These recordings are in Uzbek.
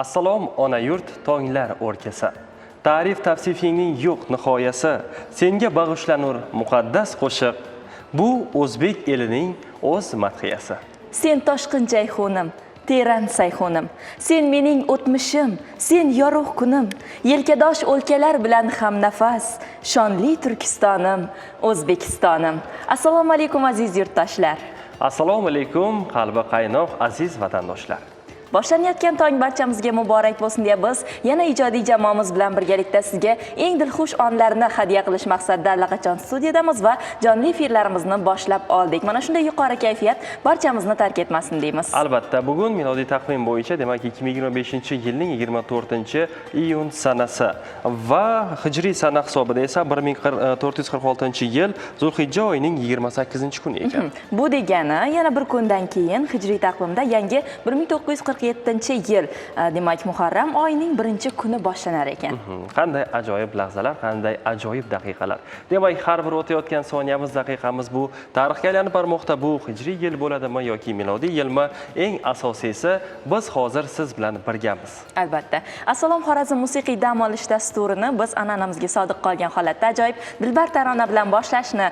Assalom, ona yurt, tonglar o'rkasi. Ta'rif tavsifingning yo'q nihoyasi. Senga bag'ishlanur muqaddas qo'shiq. Bu o'zbek elining o'z madhiyasi. Sen toshqin jayhunim, teran sayhunim. Sen mening o'tmishim, sen yorug' kunim. Yelkadosh o'lkalar bilan hamnafas, shonli Turkistonim, O'zbekistonim. Assalomu alaykum, aziz yurtdoshlar. Assalomu alaykum, qalbi qaynoq aziz vatandoshlar. Boshlanayotgan tong barchamizga muborak bo'lsin deya biz yana ijodiy jamoamiz bilan birgalikda sizga eng dilxush onlarni hadya qilish maqsadida allaqachon studiyadamiz va jonli efirlarimizni boshlab oldik. Mana shunday yuqori kayfiyat barchamizni tark etmasin deymiz. Albatta, bugun milodiy taqvim bo'yicha, demak, 2025-yilning 24-iyun sanasi va hijriy sana hisobida esa 1446-yil Zulhijja oyining 28-kuni ekan. Bu degani yana bir kundan keyin hijriy taqvimda yangi 1947-yil, demak, Muharram oyining birinchi kuni boshlanar ekan. Qanday ajoyib lahzalar, qanday ajoyib daqiqalar. Demak, har bir o'tayotgan soniyamiz, daqiqamiz bu tarixga aylanib bormoqda. Bu hijriy yil bo'ladimi yoki milodiy yilmi? Eng asosiysi, biz hozir siz bilan birgamiz. Albatta. Assalom Xorazm musiqiy dam olish dasturini biz an'anamizga sodiq qolgan holatda ajoyib dilbar tarona bilan boshlashni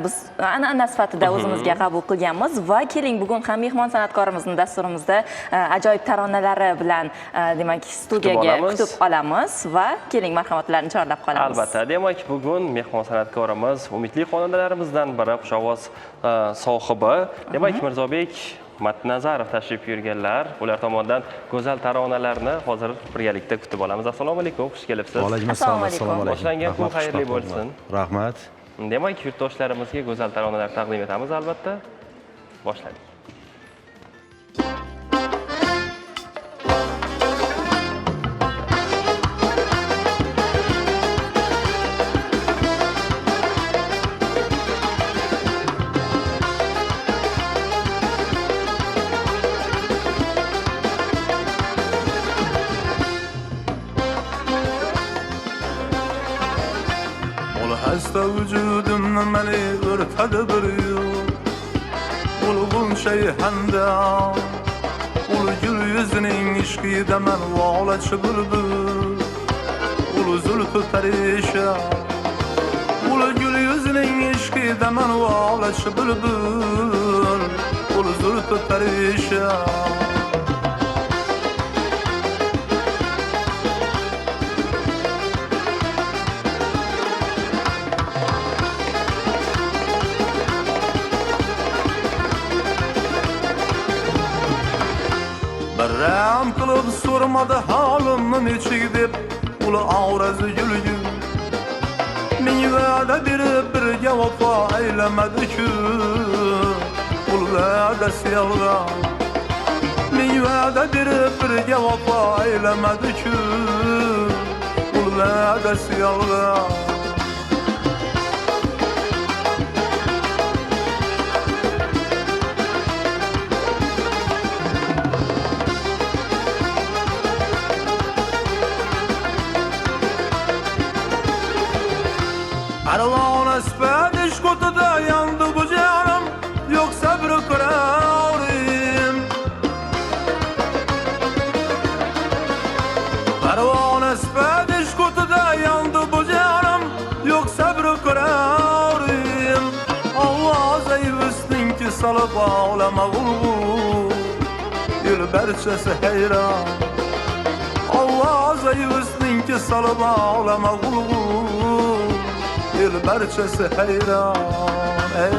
biz an'ana sifatida o'zimizga qabul qilganmiz va keling, bugun ham mehmon san'atkorimizni dasturimizda ajoyib taronalari bilan demak, studiyaga olamiz. Kutib olamiz va keling, marhamatlarni chorlab qolamiz. Albatta, demak, bugun mehmon san'atkorimiz umidli xonandalarimizdan biri, xushovoz sohibi, demak, Mirzobek Matnazarov tashrif buyurganlar. Ular tomonidan go'zal taronalarni hozir birgalikda kutib olamiz. Assalomu alaykum, xush kelibsiz. Alaykum assalom. Assalomu alaykum. Assalomu alaykum. Boshlangan kun Rahmat, xayrli xushvaqt bo'lsin. Rahmat. Demak, yurtdoshlarimizga go'zal taronalar taqdim etamiz albatta. Boshladik. Ol hasta vücudumni meni o'rtadi bir yo'l. Ul g'unchai handa, Ul gul yuzining ishqida man volachi bulbul. Ul zulfi parishon, Ul gul yuzining ishqida man volachi bulbul. Ul zulfi parishon. Bir ram qilib so'rmadi holimni nechuk deb ul orazi gulgul. Ming va'da berib birga vafo aylamadi-ku, ul va'dasi yolg'on. Ming va'da berib birga vafo aylamadi-ku, ul va'dasi yolg'on. Parvona sifat ishq o'tida yondi bu jonim, yo'q sabr qarorim. Parvona sifat ishq o'tida yondi bu jonim, yo'q sabr qarorim. Ovoz husningki solib olama g'ulg'ul, el barchasi hayron. Ovoz husningki solib olama g'ulg'ul, el barchasi hayron. Ey.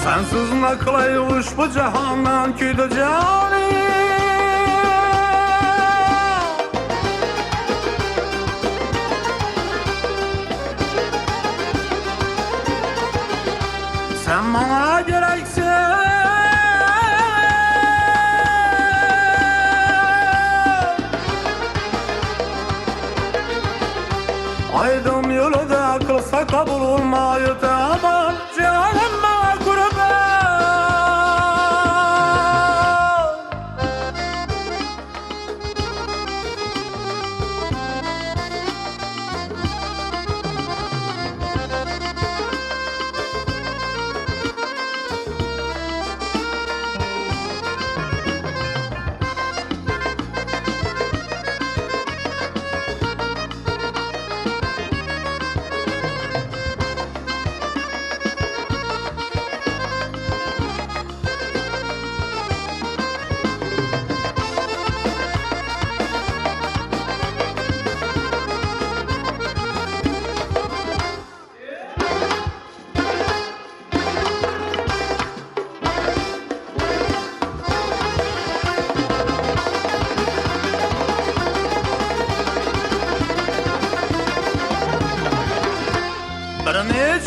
Sensiz ne kılay ushbu jahondan kuydi jonim. Sen bana gereksin. Aydım yolda kılsa kabul olmayı taban, canım bana kurban.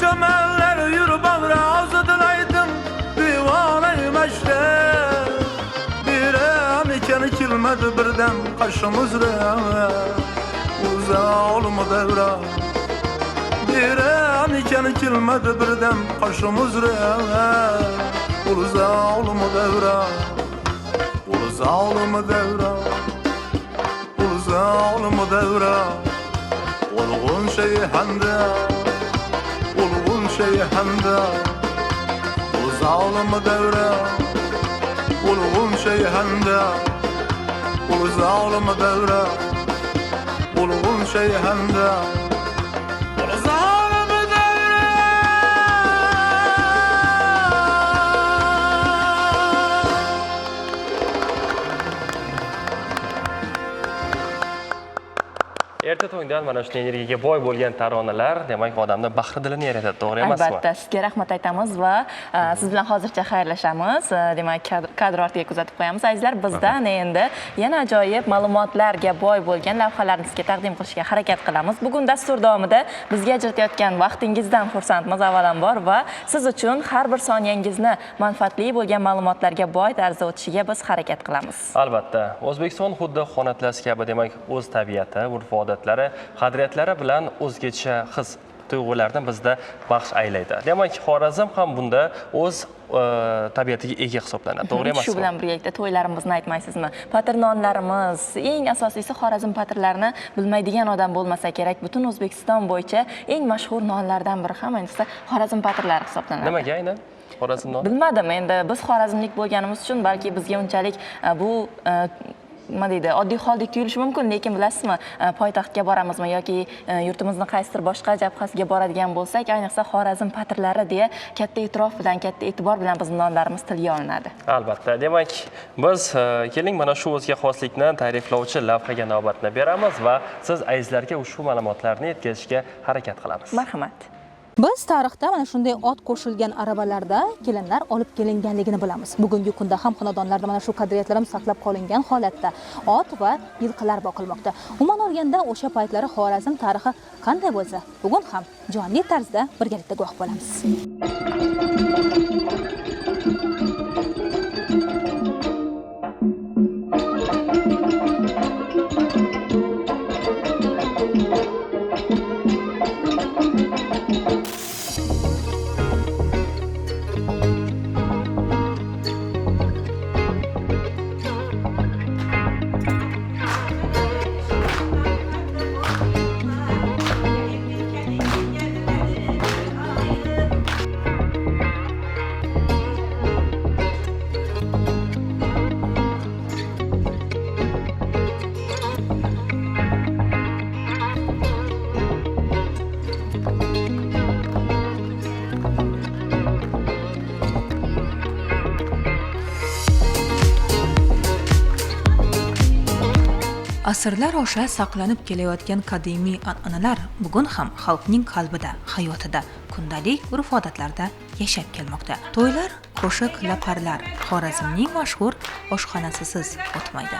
çömenler yürü bağra ağzıdın aydın divanayım işte. Bir an iken kilmedi birden karşımızda uzağım devra. Bir an iken kilmedi birden karşımızda uzağım devra. Uzağım devra. Uzağım devra. Olgun şeyhanda, olgun şeyhanda. Uzağım devra, olgun şeyhanda. Uzağım devra, olgun şeyhanda. Uzağım devra. Erta tongdan mana shunday energiyaga boy bo'lgan taronalar, demak, odamni bahri dilini yaratadi, to'g'ri emasmi? Albatta, sizga rahmat aytamiz va siz bilan hozircha xayrlashamiz. Demak, kadr ortiga kuzatib qo'yamiz. Azizlar, bizdan endi yana ajoyib ma'lumotlarga boy bo'lgan lavhalarni sizga taqdim qilishga harakat qilamiz. Bugun dastur davomida bizga ajratayotgan vaqtingizdan xursandmiz avvalambor va siz uchun har bir soniyangizni manfaatli bo'lgan ma'lumotlarga boy tarzda o'tishiga biz harakat qilamiz. Albatta, O'zbekiston xuddi xonatlas kabi, demak, o'z tabiati, urf-odatlari, qadriyatlari bilan o'zgacha his tuyg'ularni bizda baxsh aylaydi. Demak, Xorazm ham bunda o'z tabiatiga ega hisoblanadi, to'g'ri emasmi? Shu bilan birgalikda to'ylarimizni aytmaysizmi? Patir nonlarimiz, eng asosiysi Xorazm patirlarini bilmaydigan odam bo'lmasa kerak. Butun O'zbekiston bo'yicha eng mashhur nonlardan biri ham ayniqsa Xorazm patirlari hisoblanadi. Nimaga aynan Xorazm noni? Bilmadim, endi biz xorazmlik bo'lganimiz uchun balki bizga unchalik bu nima deydi, oddiy holdek tuyulishi mumkin, lekin bilasizmi, poytaxtga boramizmi yoki yurtimizni qaysidir boshqa jabhasiga boradigan bo'lsak, ayniqsa Xorazm patirlari deya katta e'tirof bilan, katta e'tibor bilan bizning nonlarimiz tilga olinadi. Albatta. Demak, biz keling mana shu o'zga xoslikni ta'riflovchi lavhaga navbatni beramiz va siz azizlarga ushbu ma'lumotlarni yetkazishga harakat qilamiz. Marhamat. Biz tarixda mana shunday ot qo'shilgan aravalarda kelinlar olib kelinganligini bilamiz. Bugungi kunda ham xonadonlarda mana shu qadriyatlarimiz saqlab qolingan holatda ot va yilqilar boqilmoqda. Umuman olganda o'sha paytlari Xorazm tarixi qanday bo'lsa, bugun ham jonli tarzda birgalikda guvoh bo'lamiz. Asrlar osha saqlanib kelayotgan qadimiy an'analar bugun ham xalqning qalbida, hayotida, kundalik urf-odatlarda yashab kelmoqda. To'ylar, qo'shiq, laparlar Xorazmning mashhur oshxonasisiz o'tmaydi.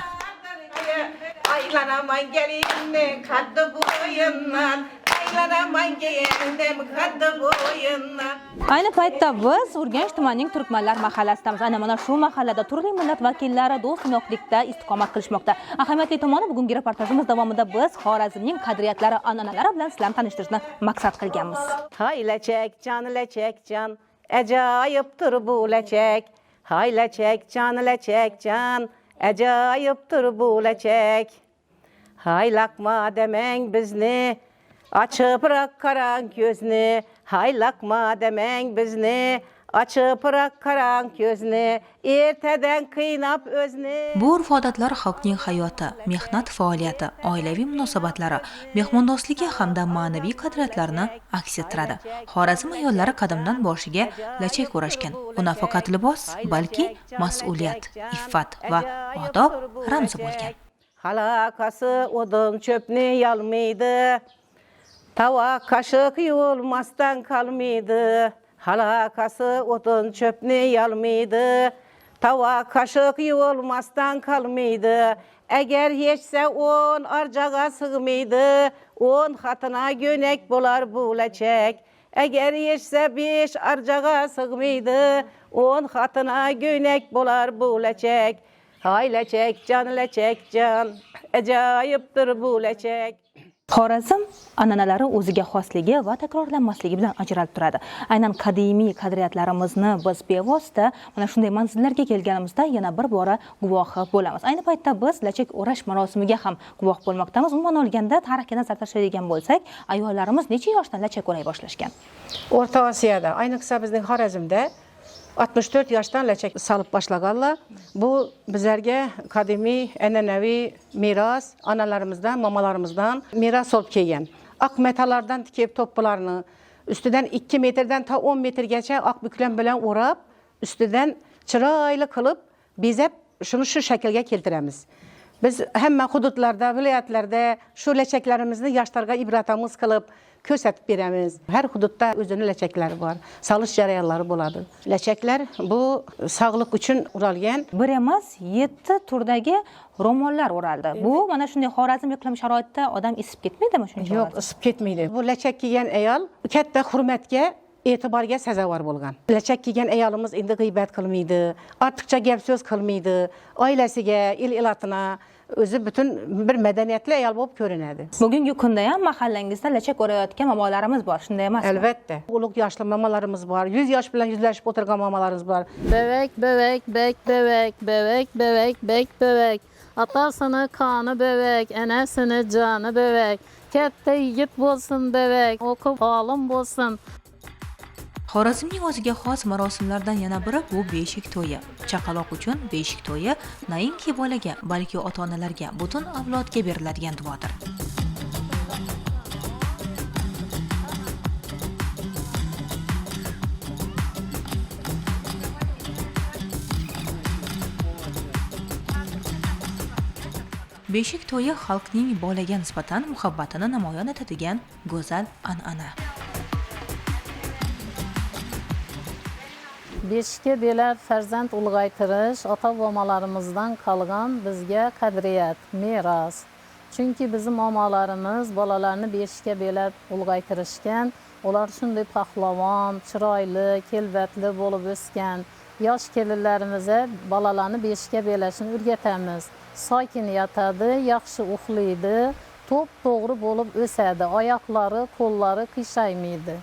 Aylanaman gelinni qaddi bo'yindan, aylanaman gelinni qaddi bo'yindan. Ayni paytda biz Urganch tumanining Turkmanlar mahallasidamiz. Ana mana shu mahallada turli millat vakillari do'st-inoqlikda istiqomat qilishmoqda. Ahamiyatli tomoni, bugungi reportajimiz davomida biz Xorazmning qadriyatlari, an'analari bilan sizlarni tanishtirishni maqsad qilganmiz. Hay lechak, can lechak, can, ajoyibdir bu lechak. Hay lechak, can lechak, can, ajoyibdir bu lechak. Hay lakma demeng bizni, açıbırak karan gözni. Hay lakma demeng bizni, açıbırak karan gözni. Ertadan qiynab o'zni. Bu urf-odatlar xalqning hayoti, mehnat faoliyati, oilaviy munosabatlari, mehmondo'stligi hamda ma'naviy qadriyatlarni aks ettiradi. Xorazm ayollari qadimdan boshiga lachak o'rashgan. U nafaqat libos, balki mas'uliyat, iffat va odob ramzi bo'lgan. Halakası odun çöpni yalmaydı. Tava kaşık yolmasdan kalmaydı. Halakası odun çöpni yalmaydı. Tava kaşık yolmasdan kalmaydı. Eğer yeşse on arcağa sığmaydı. On hatına gönek bolar bu leçek. Eğer yeşse 5 arcağa sığmıydı. 10 hatına göynek bolar bu leçek. Hay leçek can leçek can, acayiptir bu leçek. Xorazm an'analari o'ziga xosligi va takrorlanmasligi bilan ajralib turadi. Aynan qadimiy qadriyatlarimizni biz bevosita mana shunday manzillarga kelganimizda yana bir bora guvohi bo'lamiz. Ayni paytda biz lachak o'rash marosimiga ham guvoh bo'lmoqdamiz. Umuman olganda tarixga nazar tashlaydigan bo'lsak, ayollarimiz necha yoshdan lachak o'ray boshlashgan? O'rta Osiyoda, ayniqsa bizning Xorazmda 64 yoshdan lachak salib boshlaganlar. Bu bizlarga qadimiy an'anaviy meros, onalarimizdan, momalarimizdan meros bo'lib kelgan. Oq matalardan tikib to'ppilarni ustidan 2 metrdan ta 10 metrgacha oq buklan bilan o'rab, ustidan chiroyli qilib bezab shuni shu shaklga keltiramiz. Biz hamma hududlarda, viloyatlarda shu lachaklarimizni yoshlarga ibratamiz qilib ko'rsatib beramiz. Har hududda o'zini lachaklari bor, solish jarayonlari bo'ladi. Lachaklar bu sog'liq uchun o'ralgan. Bir emas, 7 turdagi ro'mollar o'raldi. Bu mana shunday Xorazm iqlim sharoitida odam isib ketmaydimi shuncha? Yo'q, isib ketmaydi. Bu lachak kiygan ayol katta hurmatga, e'tiborga sazovor bo'lgan. Lachak kiygan ayolimiz endi g'iybat qilmaydi, ortiqcha gap so'z qilmaydi, oilasiga, el-ilatina o'zi butun bir madaniyatli ayol bo'lib ko'rinadi. Bugungi kunda ham mahallangizda lachak o'rayotgan momolarimiz bor, shunday emasmi? Albatta. Ulug' yoshli momolarimiz bor, 100 yosh bilan yuzlashib o'tirgan momolarimiz bor. Bebek, bebek, bek, bebek, bebek, bebek, bek, bebek. Atasını kanı bebek, enesini canı bebek. Katta yigit bo'lsin bebek, o'qib olim bo'lsin. Xorazmning o'ziga xos marosimlardan yana biri bu beshik to'yi. Chaqaloq uchun beshik to'yi nainki bolaga, balki ota-onalarga, butun avlodga beriladigan duodir. Beshik to'yi xalqning bolaga nisbatan muhabbatini namoyon etadigan go'zal an'ana. Beshikka belab farzand ulg'aytirish ota-bobolarımızdan qolgan bizga qadriyat, meros. Chunki bizim momolarimiz bolalarni beshikka belab ulg'aytirishgan, ular shunday pahlavon, chiroyli, kelbatli bo'lib o'sgan. Yosh kelinlarimizga bolalarni beshikka belashni o'rgatamiz. Sokin yotadi, yaxshi uxlaydi, to'p-to'g'ri bo'lib o'sadi, oyoqlari, qo'llari qiyshaymaydi.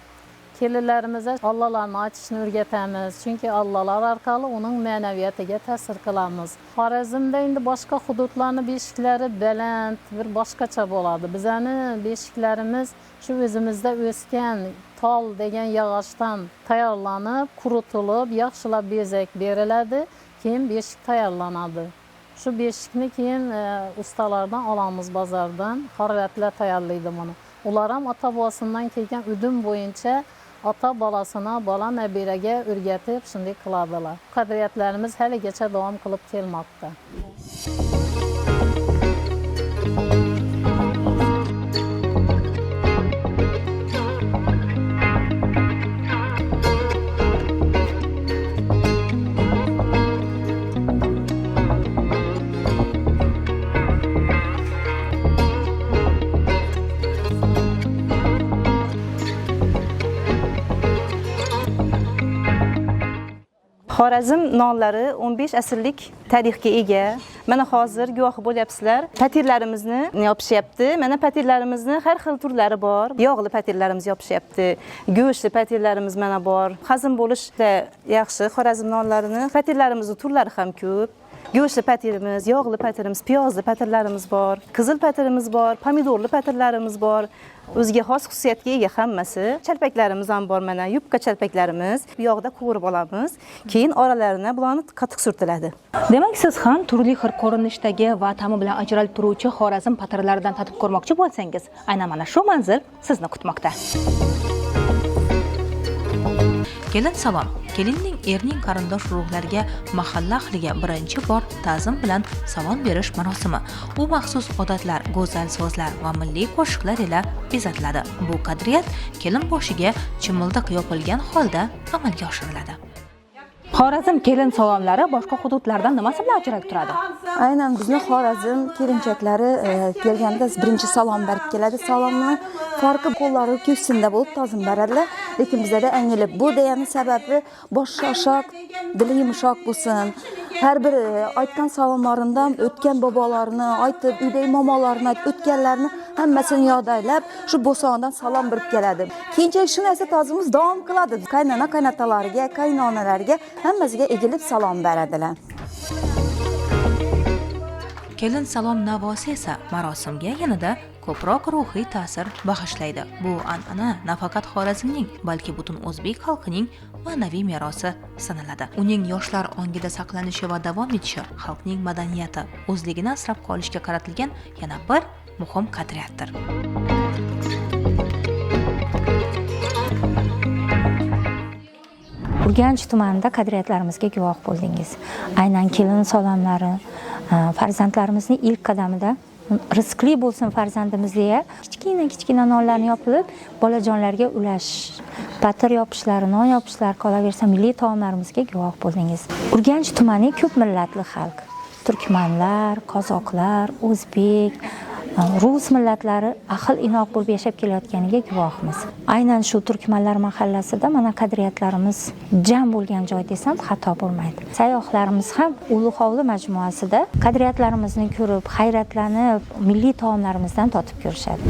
Kelinlarimize Allalarni aytishni o'rgatamiz, chunki Allalar orqali uning ma'naviyatiga ta'sir qilamiz. Xorazmda endi boshqa hududlarning beshiklari baland, bir boshqacha bo'ladi. Bizani beshiklarimiz shu o'zimizda o'sgan tol degan yog'ochdan tayyorlanib, quritilib, yaxshilab bezak beriladi, keyin beshik tayyorlanadi. Shu beshikni keyin ustalardan olamiz bozordan, xorvatlar tayyorlaydi buni. Ular ham ota-bobosidan kelgan udum bo'yicha ota bolasına, bola nabiraga o'rgatib shunday qiladilar. Qadriyatlarimiz haligacha davom qilib kelmoqda. Xorazm nonlari 15 asrlik tarixga ega. Mana hozir guvohi bo'lyapsizlar. Patirlarimizni yopishyapti. Mana patirlarimizni har xil turlari bor. Yog'li patirlarimiz yopishyapti. Go'shtli patirlarimiz mana bor. Hazm bo'lishda yaxshi Xorazm nonlarini. Patirlarimizning turlari ham ko'p. Go'shtli patirimiz, yog'li patirimiz, piyozli patirlarimiz bor, qizil patirimiz bor, pomidorli patirlarimiz bor. O'ziga xos xususiyatga ega hammasi. Chalpaklarimiz ham bor mana, yupqa chalpaklarimiz. Yog'da qovurib olamiz. Keyin oralarini bularni qatiq surtiladi. Demak, siz ham turli xil ko'rinishdagi va ta'mi bilan ajralib turuvchi Xorazm patirlaridan tatib ko'rmoqchi bo'lsangiz, aynan mana shu manzil sizni kutmoqda. Kelin salom. Kelinning erning qarindosh urug'lariga, mahalla ahliga birinchi bor ta'zim bilan salom berish marosimi. U maxsus odatlar, go'zal so'zlar va milliy qo'shiqlar ila bezatiladi. Bu qadriyat kelin boshiga chimildiq yopilgan holda amalga oshiriladi. Xorazm kelin salomlari boshqa hududlardan nimasi bilan ajralib turadi? Aynan bizni Xorazm kelinchaklari kelganda birinchi salom berib keladi. Salomni farqi qo'llari ko'ksinda bo'lib ta'zim beradilar. Lekin bizada angilib, bu degani sababi boshi oshoq, dili yumshoq bo'lsin. Har bir aytgan salomlarimdan o'tgan bobolarini aytib, uydagi momolarini aytib, o'tganlarni hammasini yodaylab, shu bo'sog'dan salom berib keladi. Keyinchalik shu narsa tozimiz davom qiladi. Qaynona qaynotalariga, qaynonalarga hammasiga egilib salom beradilar. Kelin salom navosi esa marosimga yanada ko'proq ruhiy ta'sir bag'ishlaydi. Bu an'ana nafaqat Xorazmning, balki butun o'zbek xalqining ma'naviy merosi sanaladi. Uning yoshlar ongida saqlanishi va davom etishi xalqning madaniyati, o'zligini asrab qolishga qaratilgan yana bir muhim qadriyatdir. Urganch tumanida qadriyatlarimizga guvoh bo'ldingiz. Aynan kelin salomlari, farzandlarimizning ilk qadamida rizqli bo'lsin farzandimiz deya kichkina-kichkina nonlarni yopilib, bolajonlarga ulash, patir yopishlari, non yopishlari, qolaversa milliy taomlarimizga guvoh bo'ldingiz. Urganch tumani ko'p millatli xalq. Turkmanlar, qozoqlar, o'zbek, rus millatlari ahil inoq bo'lib yashab kelayotganiga guvohmiz. Aynan shu turkmanlar mahallasida mana qadriyatlarimiz jam bo'lgan joy desam xato bo'lmaydi. Sayyohlarimiz ham Ulug' hovli majmuasida qadriyatlarimizni ko'rib, hayratlanib, milliy taomlarimizdan totib ko'rishadi.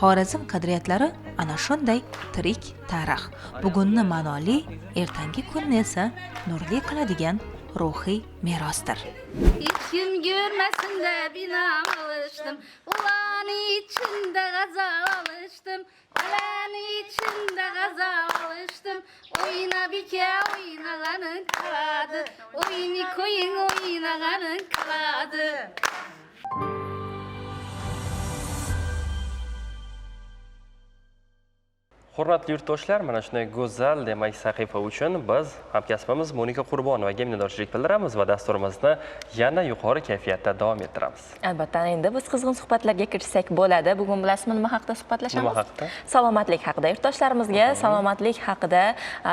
Xorazm qadriyatlari ana shunday tirik tarix. Bugunni ma'noli, ertangi kunni esa nurli qiladigan ruhiy merosdir. Hiç kim görmesin de binam alıştım. Ulan içinde gaza alıştım. Ulan içinde gaza alıştım. Oyna bike oynağanın kaladı. Oyni koyun oynağanın kaladı. Hurmatli yurtdoshlar, mana shunday go'zal demak sahifa uchun biz hamkasbimiz Monika Qurbonovaga minnatdorchilik bildiramiz va dasturimizni yana yuqori kayfiyatda davom ettiramiz. Albatta, endi biz qizg'in suhbatlarga kirishsak bo'ladi. Bugun bilasizmi nima haqida suhbatlashamiz? Nima haqida? Salomatlik haqida. Yurtdoshlarimizga salomatlik haqida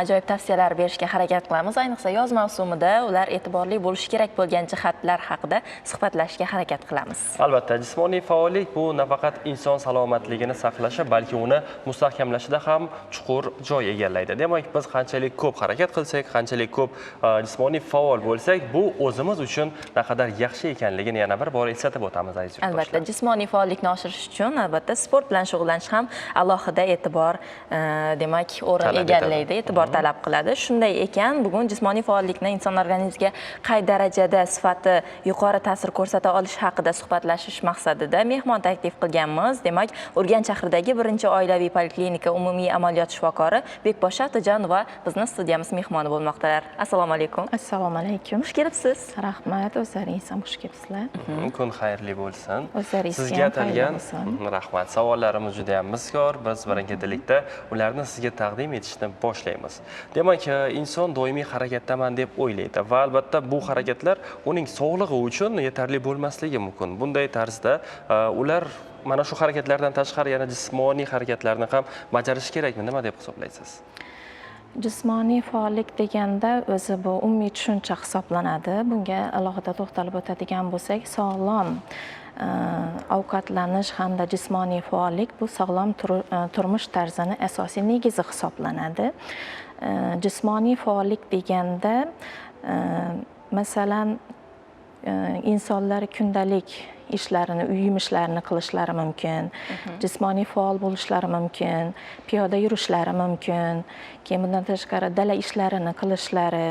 ajoyib tavsiyalar berishga harakat qilamiz. Ayniqsa yoz mavsumida ular e'tiborli bo'lishi kerak bo'lgan jihatlar haqida suhbatlashishga harakat qilamiz. Albatta, jismoniy faollik bu nafaqat inson salomatligini saqlashi, balki uni mustahkamlashida ham chuqur joy egallaydi. Demak, biz qanchalik ko'p harakat qilsak, qanchalik ko'p jismoniy faol bo'lsak, bu o'zimiz uchun naqadar yaxshi ekanligini yana bir bor eslatib o'tamiz, aziz yurtdoshlar. Albatta, jismoniy faollikni oshirish uchun albatta sport bilan shug'ullanish ham alohida e'tibor, demak, o'rin egallaydi, e'tibor talab qiladi. Shunday ekan, bugun jismoniy faollikni inson organizmiga qay darajada sifati yuqori ta'sir ko'rsata olishi haqida suhbatlashish maqsadida mehmon taklif qilganmiz. Demak, Urganch shahridagi 1-oilaviy poliklinika umumiy amaliyot shifokori Bekbosha Otajonova bizni studiyamiz mehmoni bo'lmoqdalar. Assalomu alaykum. Assalomu alaykum. Xush kelibsiz. Rahmat, o'zlaringiz ham xush kelibsizlar. Kun xayrli bo'lsin. Sizga atalgan rahmat. Savollarimiz juda ham mizgor. Biz birinchilikda ularni sizga taqdim etishni boshlaymiz. Demak, inson doimiy harakatdaman deb o'ylaydi va albatta bu harakatlar uning sog'lig'i uchun yetarli bo'lmasligi mumkin. Bunday tarzda ular mana shu harakatlardan tashqari yana jismoniy harakatlarni ham bajarish kerakmi? Nima deb hisoblaysiz? Jismoniy faollik deganda o'zi bu umumiy tushuncha hisoblanadi. Bunga alohida to'xtalib o'tadigan bo'lsak, sog'lom ovqatlanish hamda jismoniy faollik bu sog'lom turmush tarzini asosiy negizi hisoblanadi. Jismoniy faollik deganda masalan insonlar kundalik ishlarini, uy yumushlarini qilishlari mumkin, jismoniy faol bo'lishlari mumkin, piyoda yurishlari mumkin, keyin bundan tashqari dala ishlarini qilishlari,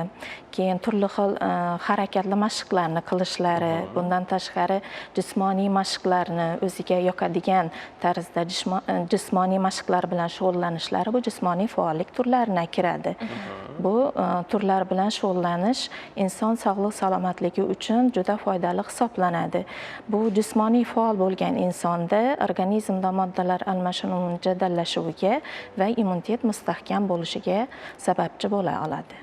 keyin turli xil harakatli mashqlarni qilishlari, bundan tashqari jismoniy mashqlarni o'ziga yoqadigan tarzda jismoniy mashqlar bilan shug'ullanishlari bu jismoniy faollik turlariga kiradi. Bu turlar bilan shug'ullanish inson sog'lik salomatligi uchun juda foydali hisoblanadi. Bu jismoniy faol bo'lgan insonda organizmda moddalar almashinuvining jadallashuviga va immunitet mustahkam bo'lishiga sababchi bo'la oladi.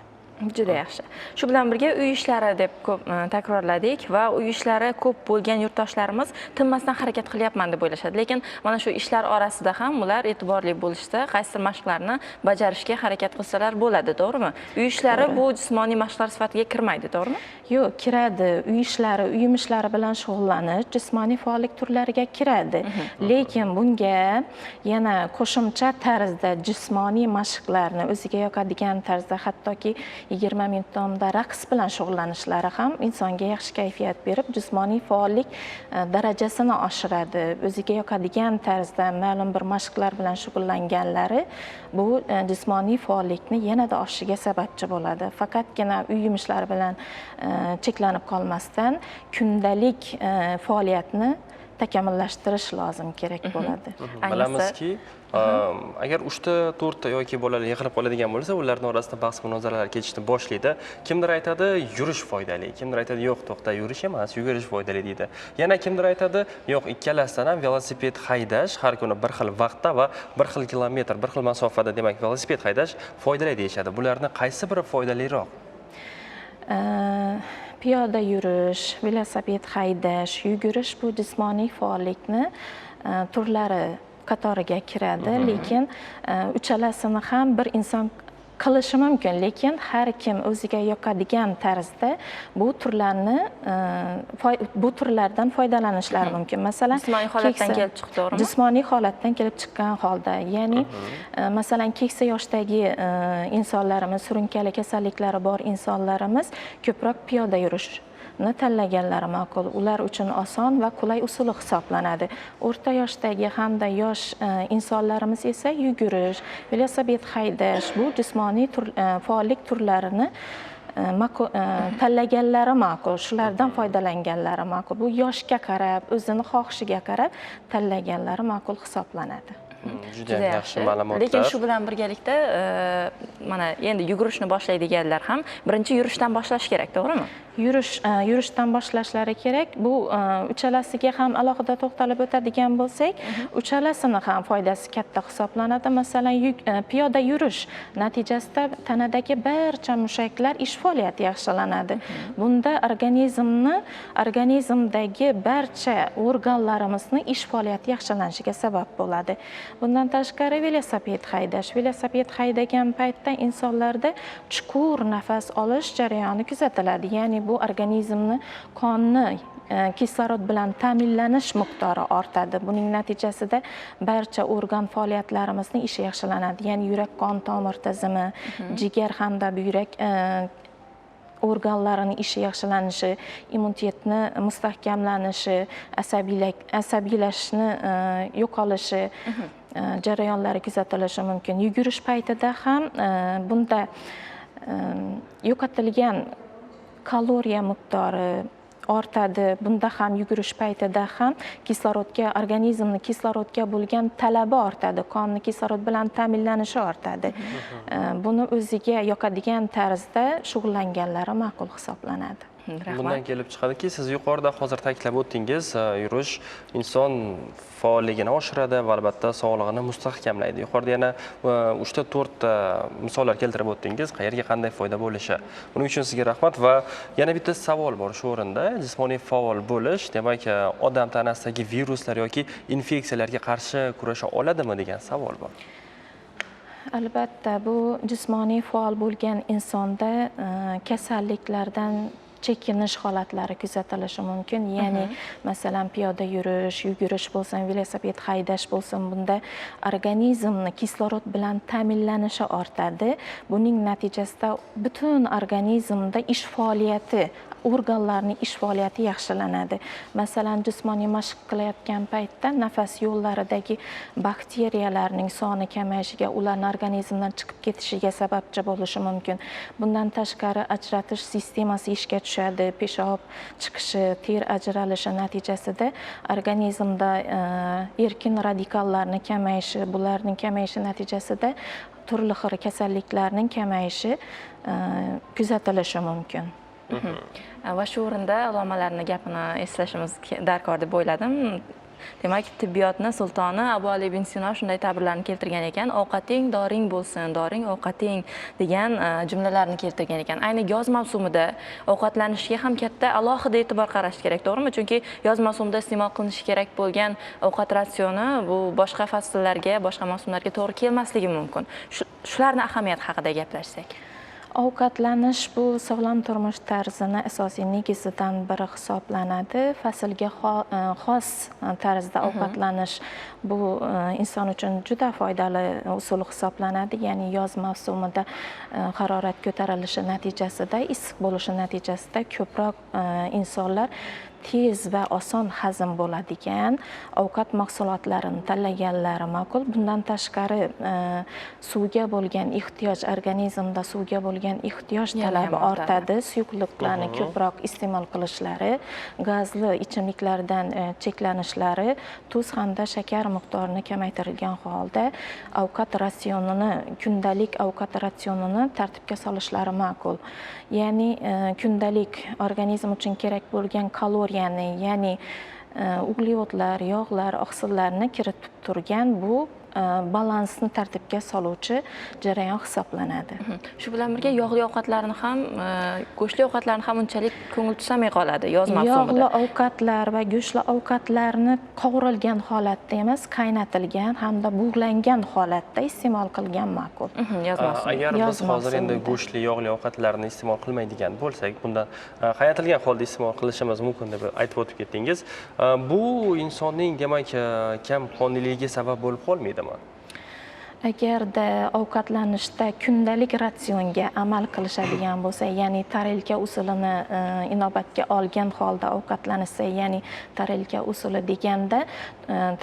Juda yaxshi. Shu bilan birga uy ishlari deb ko'p takrorladik va uy ishlari ko'p bo'lgan yurtdoshlarimiz tinmasdan harakat qilyapman deb o'ylashadi. Lekin mana shu ishlar orasida ham ular e'tiborli bo'lishsa, qaysidir mashqlarni bajarishga harakat qilsalar bo'ladi, to'g'rimi? Uy ishlari bu jismoniy mashqlar sifatiga kirmaydi, to'g'rimi? Yo'q, kiradi. Uy ishlari, uy yumushlar bilan shug'ullanish jismoniy faollik turlariga kiradi. Lekin bunga yana qo'shimcha tarzda jismoniy mashqlarni o'ziga yoqadigan tarzda, hattoki 20 minut davomida raqs bilan shug'ullanishlari ham insonga yaxshi kayfiyat berib, jismoniy faollik darajasini oshiradi. O'ziga yoqadigan tarzda ma'lum bir mashqlar bilan shug'ullanganlari bu jismoniy faollikni yanada oshishiga sababchi bo'ladi. Faqatgina uy yumushlari bilan cheklanib qolmasdan kundalik faoliyatni takomillashtirish lozim kerak bo'ladi. Bilamizki, agar 3 ta 4 ta yoki bolalar yig'ilib qoladigan bo'lsa, ularning orasida bahs munozaralar ketishni boshlaydi. Kimdir aytadi, yurish foydali, kimdir aytadi, yo'q, to'xta, yurish emas, yugurish foydali deydi. Yana kimdir aytadi, yo'q, ikkalasidan ham velosiped haydash har kuni bir xil vaqtda va bir xil kilometr, bir xil masofada, demak, velosiped haydash foydali deyishadi. Bularning qaysi biri foydaliroq? Piyoda yurish, velosiped haydash, yugurish bu jismoniy faollikni turlari qatoriga kiradi, lekin uchalasini ham bir inson qilishi mumkin, lekin har kim o'ziga yoqadigan tarzda bu turlarni bu turlardan foydalanishlari mumkin. Masalan, jismoniy holatdan kelib chiqib, to'g'rimi? Jismoniy holatdan kelib chiqqan holda, ya'ni masalan, keksa yoshdagi insonlarimiz, surunkali kasalliklari bor insonlarimiz ko'proq piyoda yurishni tanlaganlari ma'qul. Ular uchun oson va qulay usuli hisoblanadi. O'rta yoshdagi hamda yosh insonlarimiz esa yugurish, velosiped haydash bu jismoniy faollik turlarini tanlaganlari ma'qul, shulardan foydalanganlari ma'qul. Bu yoshga qarab, o'zini xohishiga qarab tanlaganlari ma'qul hisoblanadi. Juda yaxshi ma'lumotlar. Lekin shu bilan birgalikda mana endi yugurishni boshlaydiganlar ham birinchi yurishdan boshlash kerak, to'g'rimi? Yurishdan boshlashlari kerak. Bu uchalasiga ham alohida to'xtalib o'tadigan bo'lsak, uchalasini ham foydasi katta hisoblanadi. Masalan, piyoda yurish natijasida tanadagi barcha mushaklar ish faoliyati yaxshilanadi. Bunda organizmdagi barcha organlarimizni ish faoliyati yaxshilanishiga sabab bo'ladi. Bundan tashqari velosiped haydash. Velosiped haydagan paytda insonlarda chuqur nafas olish jarayoni kuzatiladi. Ya'ni bu organizmni qonni kislorod bilan ta'minlanish miqdori ortadi. Buning natijasida barcha organ faoliyatlarimizning ishi yaxshilanadi. Ya'ni yurak qon tomir tizimi, jigar hamda buyrak organlarining ishi yaxshilanishi, immunitetni mustahkamlanishi, asabiylashishni yo'qolishi jarayonlari kuzatilishi mumkin. Yugurish paytida ham bunda yo'qotilgan kaloriya miqdori ortadi. Bunda ham yugurish paytida ham kislorodga, organizmni kislorodga bo'lgan talabi ortadi, qonni kislorod bilan ta'minlanishi ortadi. Buni o'ziga yoqadigan tarzda shug'ullanganlari ma'qul hisoblanadi. Bundan kelib chiqadiki, siz yuqorida hozir ta'kidlab o'tdingiz, yurish inson faolligini oshiradi va albatta sog'lig'ini mustahkamlaydi. Yuqorida yana 3 ta 4 ta misollar keltirib o'tdingiz, qayerga qanday foyda bo'lishi. Buning uchun sizga rahmat va yana bitta savol bor shu o'rinda. Jismoniy faol bo'lish, demak, odam tanasidagi viruslar yoki infeksiyalarga qarshi kurasha oladimi degan savol bor. Albatta, bu jismoniy faol bo'lgan insonda kasalliklardan chekinish holatlari kuzatilishi mumkin. Ya'ni masalan, piyoda yurish, yugurish bo'lsin, velosiped haydash bo'lsin, bunda organizmni kislorod bilan ta'minlanishi ortadi. Buning natijasida butun organizmda ish faoliyati, organlarning ish faoliyati yaxshilanadi. Masalan, jismoniy mashq qilayotgan paytda nafas yo'llaridagi bakteriyalarning soni kamayishiga, ularning organizmdan chiqib ketishiga sababchi bo'lishi mumkin. Bundan tashqari ajratish sistemasi ishga tushadi, peshob chiqishi, ter ajralishi natijasida organizmda erkin radikallarning kamayishi, bularning kamayishi natijasida turli xil kasalliklarning kamayishi kuzatilishi mumkin. Va shu o'rinda ulamolarning gapini eslashimiz darkor deb o'yladim. Demak, tibbiyotni sultoni Abu Ali ibn Sino shunday ta'birlarni keltirgan ekan: ovqating doring bo'lsin, doring ovqating degan jumlalarni keltirgan ekan. Ayni yoz mavsumida ovqatlanishga ham katta alohida e'tibor qarash kerak, to'g'rimi? Chunki yoz mavsumida iste'mol qilinishi kerak bo'lgan ovqat ratsioni bu boshqa fasllarga, boshqa mavsumlarga to'g'ri kelmasligi mumkin. Shularni ahamiyati haqida gaplashsak. Ovqatlanish bu sog'lom turmush tarzini asosiy negizidan biri hisoblanadi. Faslga xos tarzda ovqatlanish bu inson uchun juda foydali usul hisoblanadi. Ya'ni yoz mavsumida harorat ko'tarilishi natijasida, issiq bo'lishi natijasida ko'proq insonlar tez va oson hazm bo'ladigan ovqat mahsulotlarini tanlaganlari ma'qul. Bundan tashqari suvga bo'lgan ehtiyoj, organizmda suvga bo'lgan ehtiyoj talabi ortadi. Suyuqliklarni ko'proq iste'mol qilishlari, gazli ichimliklardan cheklanishlari, tuz hamda shakar miqdorini kamaytirilgan holda ovqat ratsionini, kundalik ovqat ratsionini tartibga solishlari ma'qul. Ya'ni kundalik organizm uchun kerak bo'lgan kaloriyani, ya'ni uglevodlar, yog'lar, oqsillarni kiritib turgan bu balansni tartibga soluvchi jarayon hisoblanadi. Shu bilan birga yog'li ovqatlarni ham, go'shtli ovqatlarni ham unchalik ko'ngil tusamay qoladi yoz mavsumida. Yog'li ovqatlar va go'shtli ovqatlarni qovurilgan holatda emas, qaynatilgan hamda bug'langan holatda iste'mol qilgan ma'qul. Yoz mavsumida. Agar biz hozir endi go'shtli, yog'li ovqatlarni iste'mol qilmaydigan bo'lsak, bundan qaynatilgan holda iste'mol qilishimiz mumkin deb aytib o'tib ketdingiz. Bu insonning demak kam qonliligiga sabab bo'lib qolmaydimi? Agarda ovqatlanishda kundalik ratsionga amal qilishadigan bo'lsa, ya'ni tarelka usulini inobatga olgan holda ovqatlanishsa, ya'ni tarelka usuli deganda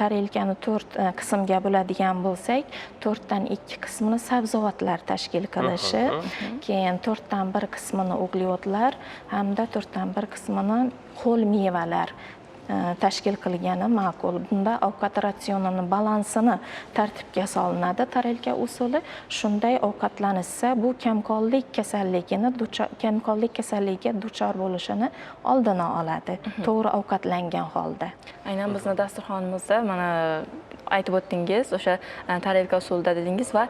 tarelkani 4 qismga bo'ladigan bo'lsak, 4dan 2 qismini sabzavotlar tashkil qilishi, keyin 4dan 1 qismini uglevodlar hamda 4dan 1 qismini ho'l mevalar tashkil qilgani ma'qul. Bunda ovqat ratsionini balansini tartibga solinadi tarelka usuli. Shunday ovqatlanishsa, bu kamqonlik kasalligiga duchor bo'lishini oldini oladi. To'g'ri ovqatlangan holda. Aynan bizni dasturxonimizda mana aytib o'tdingiz, o'sha tarelka usulida dedingiz va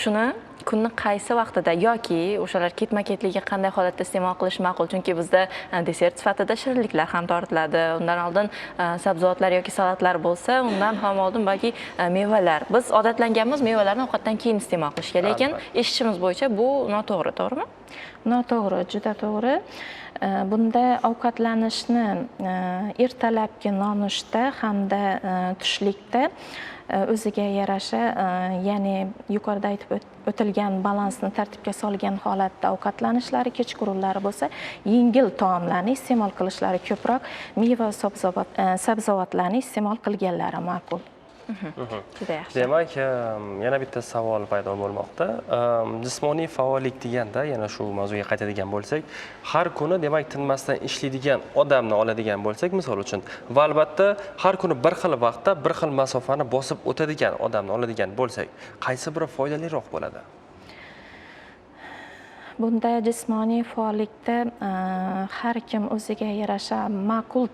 shuni kunni qaysi vaqtida yoki o'shalar ketma-ketligi qanday holatda iste'mol qilish ma'qul? Chunki bizda desert sifatida shirinliklar ham tortiladi. Undan oldin sabzavotlar yoki salatlar bo'lsa, undan ham oldin balki mevalar. Biz odatlanganmiz mevalarni ovqatdan keyin iste'mol qilishga, lekin eshitishimiz bo'yicha bu noto'g'ri, to'g'rimi? Noto'g'ri, juda to'g'ri. Bunda ovqatlanishni ertalabki nonushta hamda tushlikda o'ziga yarasha, ya'ni yuqorida aytib o'tilgan balansni tartibga solgan holatda ovqatlanishlari, kechqurunlari bo'lsa yengil taomlarni iste'mol qilishlari, ko'proq meva sabzavotlarni iste'mol qilganlari ma'qul. Juda yaxshi. Demak, yana bitta savol paydo bo'lmoqda. Jismoniy faollik deganda, yana shu mavzuga qaytadigan bo'lsak, har kuni demak tinmasdan ishlaydigan odamni oladigan bo'lsak, misol uchun, va albatta har kuni bir xil vaqtda bir xil masofani bosib o'tadigan odamni oladigan bo'lsak, qaysi biri foydaliroq bo'ladi? Bunda jismoniy faollikda har kim o'ziga yarasha ma'qul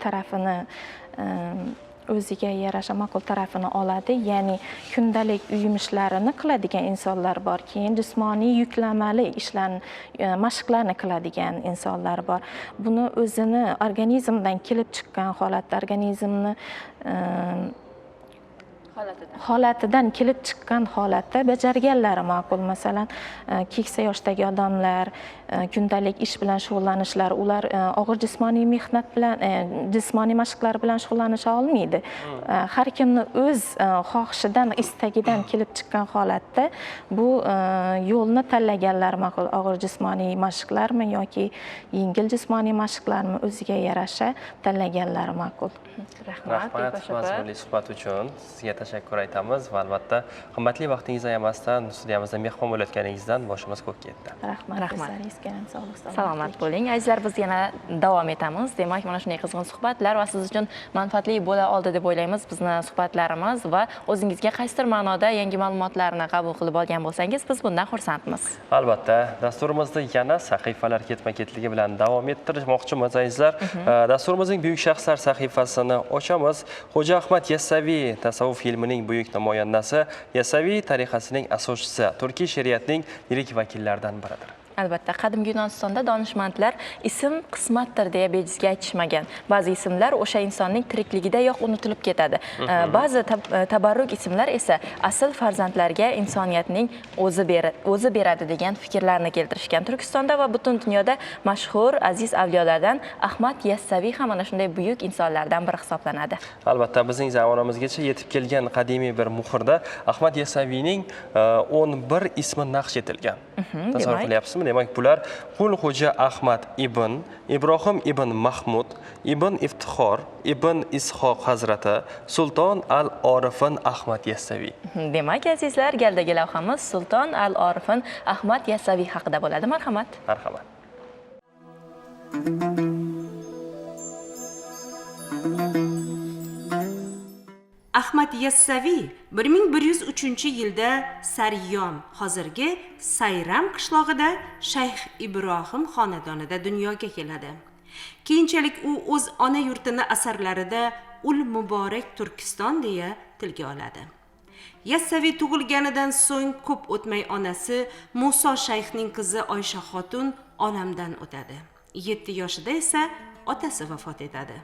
tarafini oladi. Ya'ni kundalik uyumishlarini qiladigan insonlar bor, keyin jismoniy yuklamali ishlarni, mashqlarni qiladigan insonlar bor. Buni o'zini organizmdan kelib chiqqan holatda, organizmni holatidan kelib chiqqan holatda bajarganlari ma'qul. Masalan, keksa yoshdagi odamlar kundalik ish bilan shug'ullanishlari, ular og'ir jismoniy mehnat bilan, jismoniy mashqlar bilan shug'ullanisha olmaydi. Har kimni o'z xohishidan, istagidan kelib chiqqan holatda bu yo'lni tanlaganlar ma'qul. Og'ir jismoniy mashqlarmi yoki yengil jismoniy mashqlarmi o'ziga yarasha tanlaganlari ma'qul. Rahmat, mazmunli suhbat uchun sizga tashakkur aytamiz va albatta qimmatli vaqtingizni ayamasdan studiyamizda mehmon bo'layotganingizdan boshimiz ko'kka yetdi. Rahmat. Rahmat. Sizlaringizga ham sog'lik, salomat bo'ling. Azizlar, biz yana davom etamiz. Demak, mana shunday qizg'in suhbatlar va siz uchun manfaatli bo'la oldi deb o'ylaymiz bizni suhbatlarimiz va o'zingizga qaysidir ma'noda yangi ma'lumotlarni qabul qilib olgan bo'lsangiz, biz bundan xursandmiz. Albatta, dasturimizni yana sahifalar ketma-ketligi bilan davom ettirmoqchimiz azizlar. Dasturimizning buyuk shaxslar sahifasini ochamiz. Xo'ja Ahmad Yassaviy tasavvuf ilmining buyuk namoyandasi, Yassaviy tariqasining asoschisi, turkiy she'riyatning yirik vakillaridan biridir. Albatta, qadimgi Yunonistonda donishmandlar ism qismatdir deya bejizga aytishmagan. Ba'zi ismlar o'sha insonning tirikligidayoq unutilib ketadi. Ba'zi tabarruk ismlar esa asl farzandlarga insoniyatning o'zi beradi degan fikrlarni keltirishgan. Turkistonda va butun dunyoda mashhur aziz avliyolardan Ahmad Yassaviy ham ana shunday buyuk insonlardan biri hisoblanadi. Albatta, bizning zamonamizgacha yetib kelgan qadimiy bir muhrda Ahmad Yassaviyning 11 ismi naqsh etilgan. Tasavvur qilyapsizmi? Demak, bular Qul Xo'ja Ahmad ibn Ibrohim ibn Mahmud ibn Iftixor ibn Ishoq hazrati Sulton al-Orifin Ahmad Yassaviy. Demak, azizlar, galdagi lavhamiz Sulton al-Orifin Ahmad Yassaviy haqida bo'ladi. Marhamat. Marhamat. Ahmad Yassaviy 1103-yilda Sariyom, hozirgi Sayram qishlog'ida Shayx Ibrohim xonadonida dunyoga keladi. Keyinchalik u o'z ona yurtini asarlarida Ul Muborak Turkiston deya tilga oladi. Yassaviy tug'ilganidan so'ng ko'p o'tmay onasi Muso shayxning qizi Oysha xotun olamdan o'tadi. 7 yoshida esa otasi vafot etadi.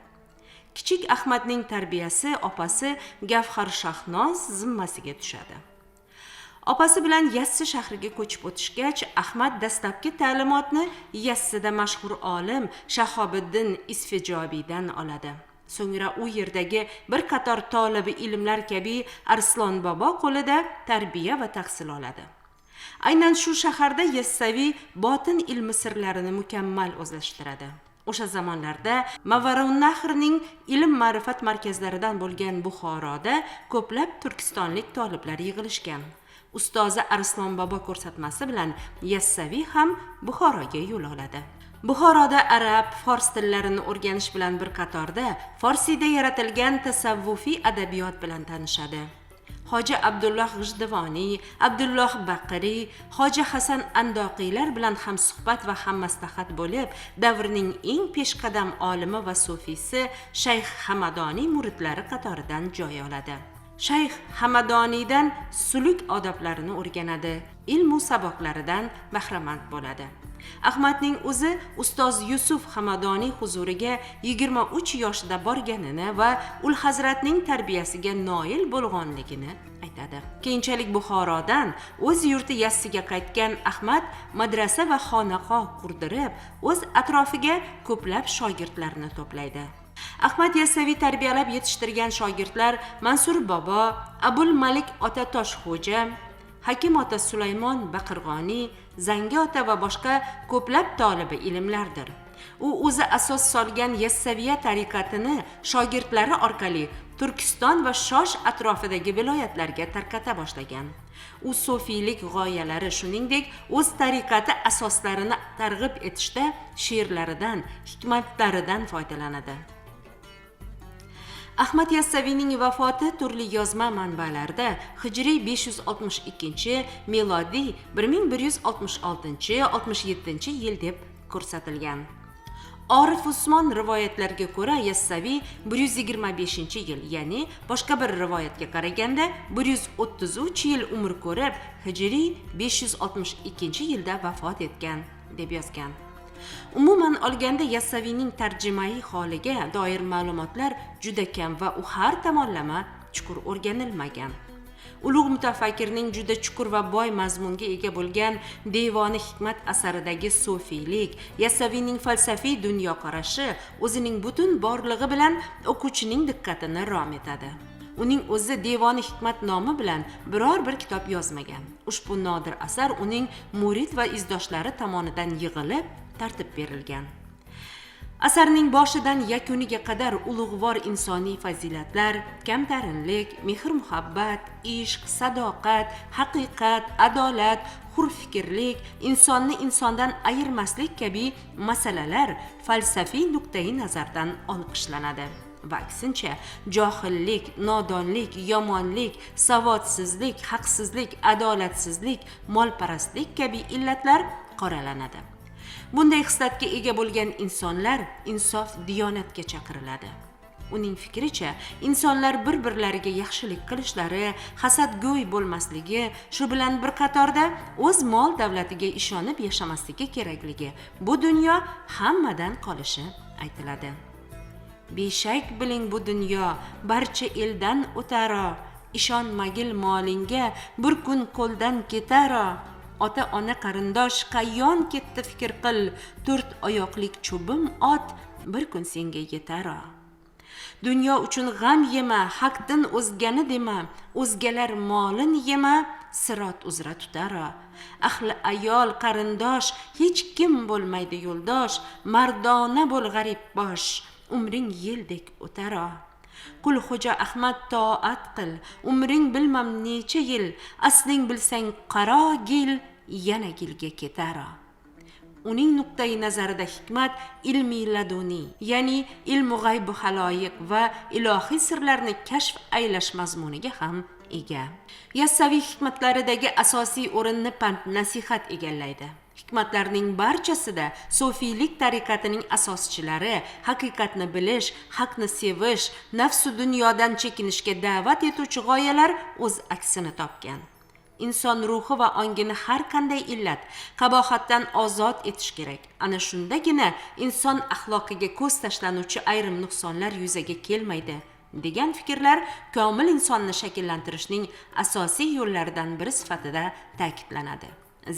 Kichik Ahmadning tarbiyasi opasi Gavhar Shahnoz zimmasiga tushadi. Opasi bilan Yassi shahriga ko'chib o'tishgach, Ahmad dastlabki ta'limotni Yassida mashhur olim Shahobiddin Isfijobiydan oladi. So'ngra u yerdagi bir qator tolibi ilmlar kabi Arslon bobo qo'lida tarbiya va tahsil oladi. Aynan shu shaharda Yassaviy botin ilmi sirlarini mukammal o'zlashtiradi. O'sha zamonlarda Mavaronnahrning ilm ma'rifat markazlaridan bo'lgan Buxoroda ko'plab turkistonlik toliblar yig'ilishgan. Ustozi Arslon bobo ko'rsatmasi bilan Yassaviy ham Buxoroga yo'l oladi. Buxoroda arab, fors tillarini o'rganish bilan bir qatorda forsiyda yaratilgan tasavvufiy adabiyot bilan tanishadi. Hoji Abdulloh G'ijduvoniy, Abdulloh Baqiriy, Hoji Hasan Andoqiylar bilan ham suhbat va ham maslahat bo'lib, davrning eng peshqadam olimi va sufiysi Shayx Hamadoniy muridlari qatoridan joy oladi. Shayx Hamadoniydan suluk odoblarini o'rganadi, ilmu saboqlaridan bahramand bo'ladi. Ahmadning o'zi ustoz Yusuf Hamadoniy huzuriga 23 yoshida borganini va ul hazratning tarbiyasiga noil bo'lganligini aytadi. Keyinchalik Buxorodan o'z yurti Yassiga qaytgan Ahmad madrasa va xonaqo qurdirib, o'z atrofiga ko'plab shogirdlarni to'playdi. Ahmad Yassaviy tarbiyalab yetishtirgan shogirdlar Mansur bobo, Abul Malik ota Toshxo'ja, Hakim ota Sulaymon Baqirg'oniy, Zangi ota va boshqa ko'plab tolibi ilmlardir. U o'zi asos solgan Yassaviya tariqatini shogirdlari orqali Turkiston va Shosh atrofidagi viloyatlarga tarqata boshlagan. U sufiylik g'oyalari, shuningdek, o'z tariqati asoslarini targ'ib etishda she'rlaridan, hikmatlaridan foydalanadi. Ahmad Yassaviyning vafoti turli yozma manbalarda hijriy 562, milodiy 1166-67 yil deb ko'rsatilgan. Orif Usmon rivoyatlariga ko'ra Yassaviy 125-yil, ya'ni boshqa bir rivoyatga qaraganda 133 yil umr ko'rib, hijriy 562-yilda vafot etgan deb yozgan. Umuman olganda Yassaviyning tarjimai holiga doir ma'lumotlar juda kam va u har tomonlama chuqur o'rganilmagan. Ulug' mutafakkirning juda chuqur va boy mazmunga ega bo'lgan Devoni hikmat asaridagi sufiylik, Yassaviyning falsafiy dunyoqarashi o'zining butun borlig'i bilan o'quvchining diqqatini rom etadi. Uning o'zi Devoni hikmat nomi bilan biror bir kitob yozmagan. Ushbu nodir asar uning murid va izdoshlari tomonidan yig'ilib tartib berilgan. Asarning boshidan yakuniga qadar ulug'vor insoniy fazilatlar, kamtarinlik, mehr-muhabbat, ishq, sadoqat, haqiqat, adolat, hurfikirlik, insonni insondan ayirmaslik kabi masalalar falsafiy nuqtai nazardan olqishlanadi. Va aksincha, johillik, nodonlik, yomonlik, savodsizlik, haqsizlik, adolatsizlik, molparastlik kabi illatlar qoralanadi. Bunday xislatga ega bo'lgan insonlar insof diyonatga chaqiriladi. Uning fikricha, insonlar bir-birlariga yaxshilik qilishlari, hasadgo'y bo'lmasligi, shu bilan bir qatorda o'z mol davlatiga ishonib yashamasligi kerakligi, bu dunyo hammadan qolishi aytiladi. Beshak biling bu dunyo barcha eldan o'taro, ishonmagil molingga bir kun qo'ldan ketaro. Ota-ona qarindosh qayon ketdi fikr qil, to'rt oyoqlik cho'bim ot bir kun senga yetaro. Dunyo uchun g'am yema, haqdan o'zgani dema, o'zgalar molin yema, sirot uzra tutaro. Ahli ayol qarindosh hech kim bo'lmaydi yo'ldosh, mardona bo'l g'arib bosh, umring yeldek o'taro. Qul Xo'ja Ahmad toat qil, umring bilmam necha yil, asling bilsang qaro gil, yana gilga ketaro. Uning nuqtai nazarida hikmat ilmi laduniy, ya'ni ilmu g'aybu haloyiq va ilohiy sirlarni kashf aylash mazmuniga ham ega. Yassaviy hikmatlaridagi asosiy o'rinni pand nasihat egallaydi. Hikmatlarning barchasida sofiylik tariqatining asoschilari haqiqatni bilish, haqni sevish, nafsu dunyodan chekinishga da'vat etuvchi g'oyalar o'z aksini topgan. Inson ruhi va ongini har qanday illat, qabohatdan ozod etish kerak. Ana shundagina inson axloqiga ko'z tashlanuvchi ayrim nuqsonlar yuzaga kelmaydi degan fikrlar komil insonni shakllantirishning asosiy yo'llaridan biri sifatida ta'kidlanadi.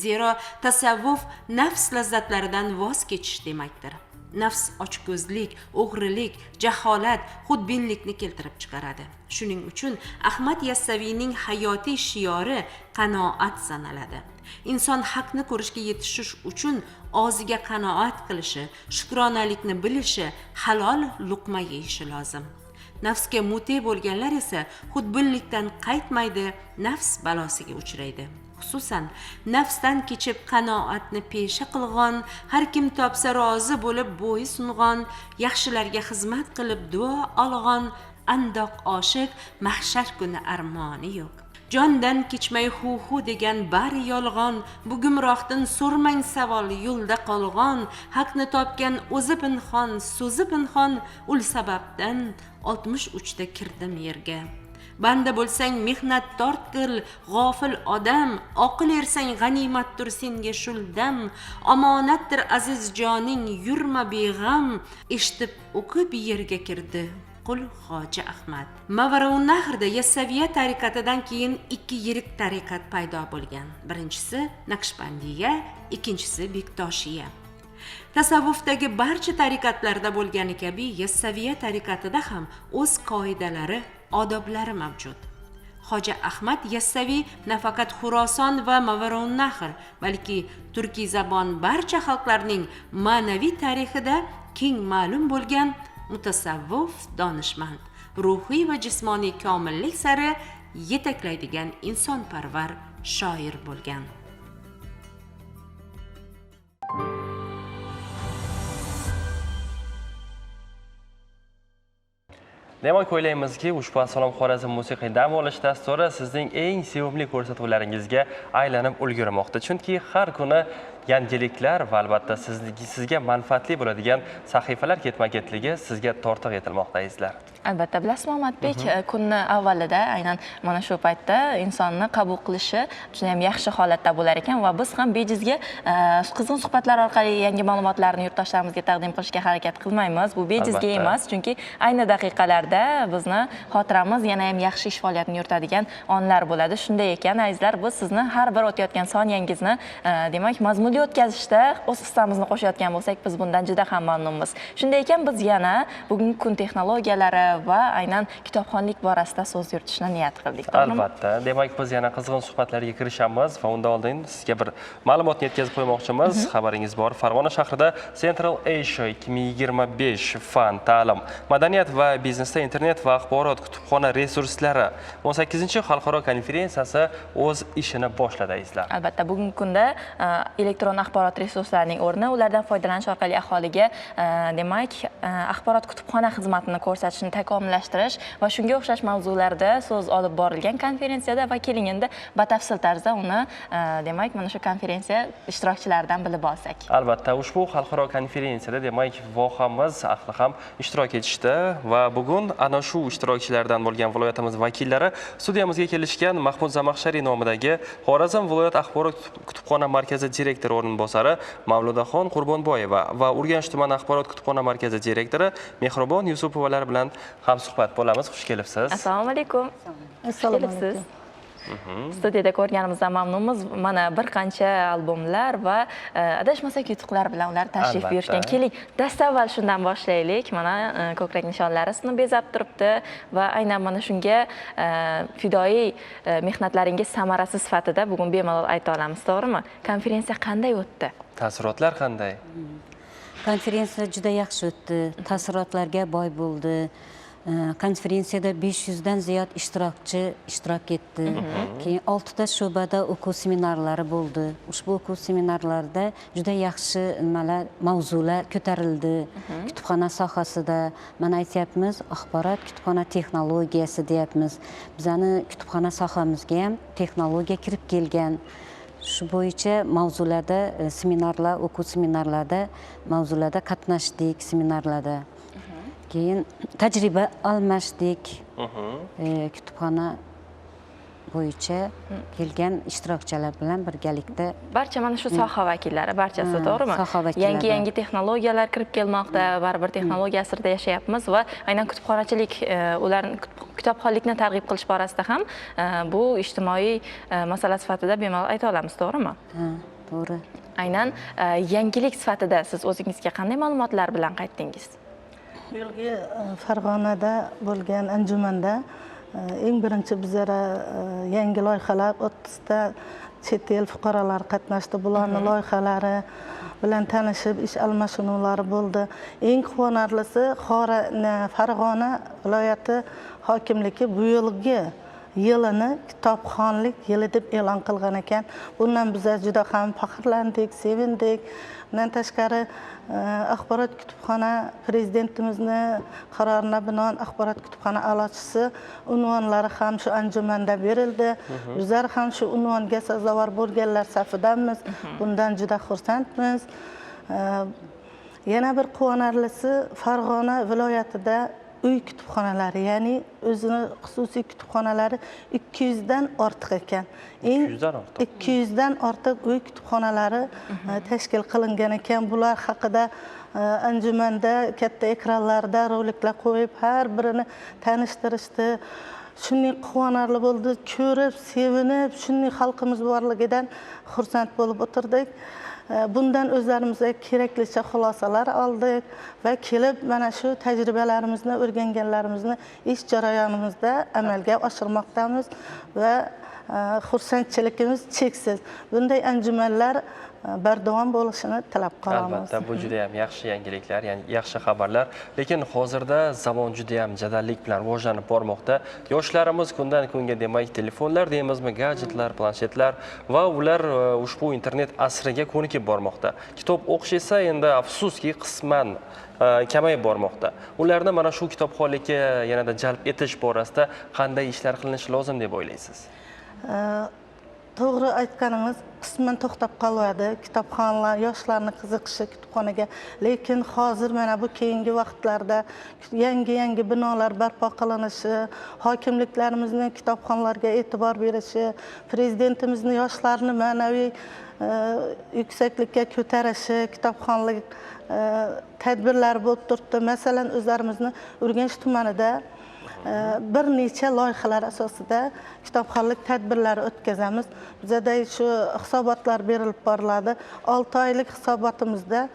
Zero tasavvuf nafs lazzatlaridan voz kechish demakdir. Nafs ochko'zlik, o'g'rilik, jaholat, xudbinlikni keltirib chiqaradi. Shuning uchun Ahmad Yassaviyning hayotiy shiori qanoat sanaladi. Inson haqni ko'rishga yetishish uchun og'ziga qanoat qilishi, shukronalikni bilishi, halol luqma yeyishi lozim. Nafsga mute bo'lganlar esa xudbinlikdan qaytmaydi, nafs balosiga uchraydi. Xususan, nafsdan kechib qanoatni pesha qilg'on, har kim topsa rozi bo'lib bo'yi sung'on, yaxshilarga xizmat qilib duo olg'on, andoq oshiq mahshar kuni armoni yo'q. Jondan kechmay hu-hu degan bari yolg'on, bu gumrohdan so'rmang savol yo'lda qolg'on, haqni topgan o'zi pinhon, so'zi pinhon, ul sababdan 63 ta kirdim yerga. Banda bo'lsang mehnat tortgil, g'ofil odam, oqil ersang g'animatdir senga shul dam, omonatdir aziz joning, yurma beg'am, eshitib o'qib yerga kirdi Qul Xo'ja Ahmad. Mavaraunnahrda Yassaviya tariqatidan keyin ikki yirik tariqat paydo bo'lgan. Birinchisi Naqshbandiya, ikkinchisi Bektoshiya. Tasavvufdagi barcha tariqatlarda bo'lgani kabi Yassaviya tariqatida ham o'z qoidalari, odoblari mavjud. Xo'ja Ahmad Yassaviy nafaqat Xuroson va Mavaraunnahr, balki turkiy zabon barcha xalqlarning ma'naviy tarixida keng ma'lum bo'lgan mutasavvuf donishmand, ruhiy va jismoniy komillik sari yetaklaydigan insonparvar shoir bo'lgan. Demak, o'ylaymizki, ushbu Assalom Xorazm musiqiy dam olish dasturi sizning eng sevimli ko'rsatuvlaringizga aylanib ulgurmoqda. Chunki har kuni yangiliklar va albatta sizga manfaatli bo'ladigan sahifalar ketma-ketligi sizga tortiq etilmoqda, azizlar. Albatta, bilasizmi, Omadbek, kunni avvalida aynan mana shu paytda insonni qabul qilishi juda ham yaxshi holatda bo'lar ekan va biz ham bejizga qizg'in suhbatlar orqali yangi ma'lumotlarni yurtdoshlarimizga taqdim qilishga harakat qilmaymiz. Bu bejizga emas, chunki ayni daqiqalarda bizni xotiramiz yana ham yaxshi ish faoliyatini yuritadigan onlar bo'ladi. Shunday ekan, azizlar, biz sizni har bir o'tayotgan soniyangizni demak mazmunli mazmunli o'tkazishda o'z hissamizni qo'shayotgan bo'lsak, biz bundan juda ham mamnunmiz. Shunday ekan, biz yana bugungi kun texnologiyalari va aynan kitobxonlik borasida so'z yuritishni niyat qildik. Albatta. Demak, biz yana qizg'in suhbatlarga kirishamiz va undan oldin sizga bir ma'lumotni yetkazib qo'ymoqchimiz. Xabaringiz bor. Farg'ona shahrida Central Asia 2025 fan, ta'lim, madaniyat va biznesda internet va axborot kutubxona resurslari 18-xalqaro konferensiyasi o'z ishini boshladi, azizlar. Albatta, bugungi kunda elektron axborot resurslarining o'rni, ulardan foydalanish orqali aholiga demak, axborot kutubxona xizmatini ko'rsatishni takomillashtirish va shunga o'xshash mavzularda so'z olib borilgan konferensiyada va keling endi batafsil tarzda uni demak, mana shu konferensiya ishtirokchilaridan bilib olsak. Albatta, ushbu xalqaro konferensiyada demak, vohamiz ahli ham ishtirok etishdi va bugun ana shu ishtirokchilardan bo'lgan viloyatimiz vakillari studiyamizga kelishgan. Mahmud Zamaxshariy nomidagi Xorazm viloyat axborot kutubxona markazi direktori o'rinbosari Mavludaxon Qurbonboyeva va Urganch tuman axborot kutubxona markazi direktori Mehribon Yusupovalar bilan ham suhbat bo'lamiz. Xush kelibsiz. Assalomu alaykum. Assalomu alaykum. Studiyada ko'rganimizdan mamnunmiz. Mana bir qancha albomlar va adashmasak yutuqlar bilan ular tashrif buyurishgan. Keling, dastavval shundan boshlaylik. Mana ko'krak nishonlari sizni bezab turibdi va aynan mana shunga fidoyi mehnatlaringiz samarasi sifatida bugun bemalol ayta olamiz, to'g'rimi? Konferensiya qanday o'tdi? Taassurotlar qanday? Konferensiya juda yaxshi o'tdi. Taassurotlarga boy bo'ldi. Konferensiyada 500 dan ziyod ishtirokchi ishtirok etdi. Keyin 6 ta sho'bada o'quv seminarlari bo'ldi. Ushbu o'quv seminarlarida juda yaxshi nimalar, mavzular ko'tarildi. Kutubxona sohasida mana aytyapmiz, axborot kutubxona texnologiyasi deyapmiz. Bizani kutubxona sohamizga ham texnologiya kirib kelgan. Shu bo'yicha mavzularda seminarlar, o'quv seminarlarda mavzularda qatnashdik, seminarlarda. Keyin tajriba almashdik. Kutubxona bo'yicha kelgan ishtirokchilar bilan birgalikda barcha mana shu soha vakillari, barchasi, to'g'rimi? Yangi yangi texnologiyalar kirib kelmoqda, baribir texnologiya asrida yashayapmiz va aynan kutubxonachilik, ularni kitobxonlikni targ'ib qilish borasida ham bu ijtimoiy masala sifatida bemalol ayta olamiz, to'g'rimi? To'g'ri. Aynan yangilik sifatida siz o'zingizga qanday ma'lumotlar bilan qaytdingiz? Bu yilgi Farg'onada bo'lgan anjumanda eng birinchi bizlara yangi loyihalar, 30 ta chet el fuqarolari qatnashdi. Bularning loyihalari bilan tanishib, ish almashinuvlari bo'ldi. Eng quvonarlisi Farg'ona viloyati hokimligi bu yilgi yilini kitobxonlik yili deb e'lon qilgan ekan. Bundan biz juda ham faxrlandik, sevindik. Bundan tashqari axborot kutubxona prezidentimizni qarorina binoan axborot kutubxona a'lochisi unvonlari ham shu anjumanda berildi. Bizlar ham shu unvonga sazovor bo'lganlar safidanmiz. Bundan juda xursandmiz. Yana bir quvonarlisi Farg'ona viloyatida uy kutubxonalari, ya'ni o'zini xususiy kutubxonalari 200 dan ortiq ekan. 200 dan ortiq uy kutubxonalari tashkil qilingan ekan. Bular haqida anjumanda katta ekranlarda roliklar qo'yib, har birini tanishtirishdi. Shunday quvonarli bo'ldi, ko'rib, sevinib, shunday xalqimiz borligidan xursand bo'lib o'tirdik. Bundan o'zlarimizga keraklicha xulosalar oldik va kelib mana shu tajribalarimizni, o'rganganlarimizni ish jarayonimizda amalga oshirmoqdamiz va xursandchiligimiz cheksiz. Bunday anjumanlar bardavom bo'lishini tilab qolamiz. Albatta, bu juda ham yaxshi yangiliklar, ya'ni yaxshi xabarlar. Lekin hozirda zamon juda ham jadallik bilan rivojlanib bormoqda. Yoshlarimiz kundan kunga demak telefonlar deymizmi, gadjetlar, planshetlar va ular ushbu internet asriga ko'nikib bormoqda. Kitob o'qish esa endi afsuski qisman kamayib bormoqda. Ularni mana shu kitobxonlikka yanada jalb etish borasida qanday ishlar qilinishi lozim deb o'ylaysiz? To'g'ri aytganingiz, qisman to'xtab qoladi kitobxonlar, yoshlarning qiziqishi kutubxonaga. Lekin hozir mana bu keyingi vaqtlarda yangi-yangi binolar barpo qilinishi, hokimliklarimizni kitobxonlarga e'tibor berishi, prezidentimizni yoshlarni ma'naviy yuksaklikka ko'tarishi, kitobxonlik tadbirlari bo'lib turibdi. Masalan, o'zlarimizni Urganch tumanida Bir necha loyihalar asosida kitobxonlik tadbirlari o'tkazamiz. Bizada shu hisobotlar berilib boriladi. 6 oylik hisobotimizda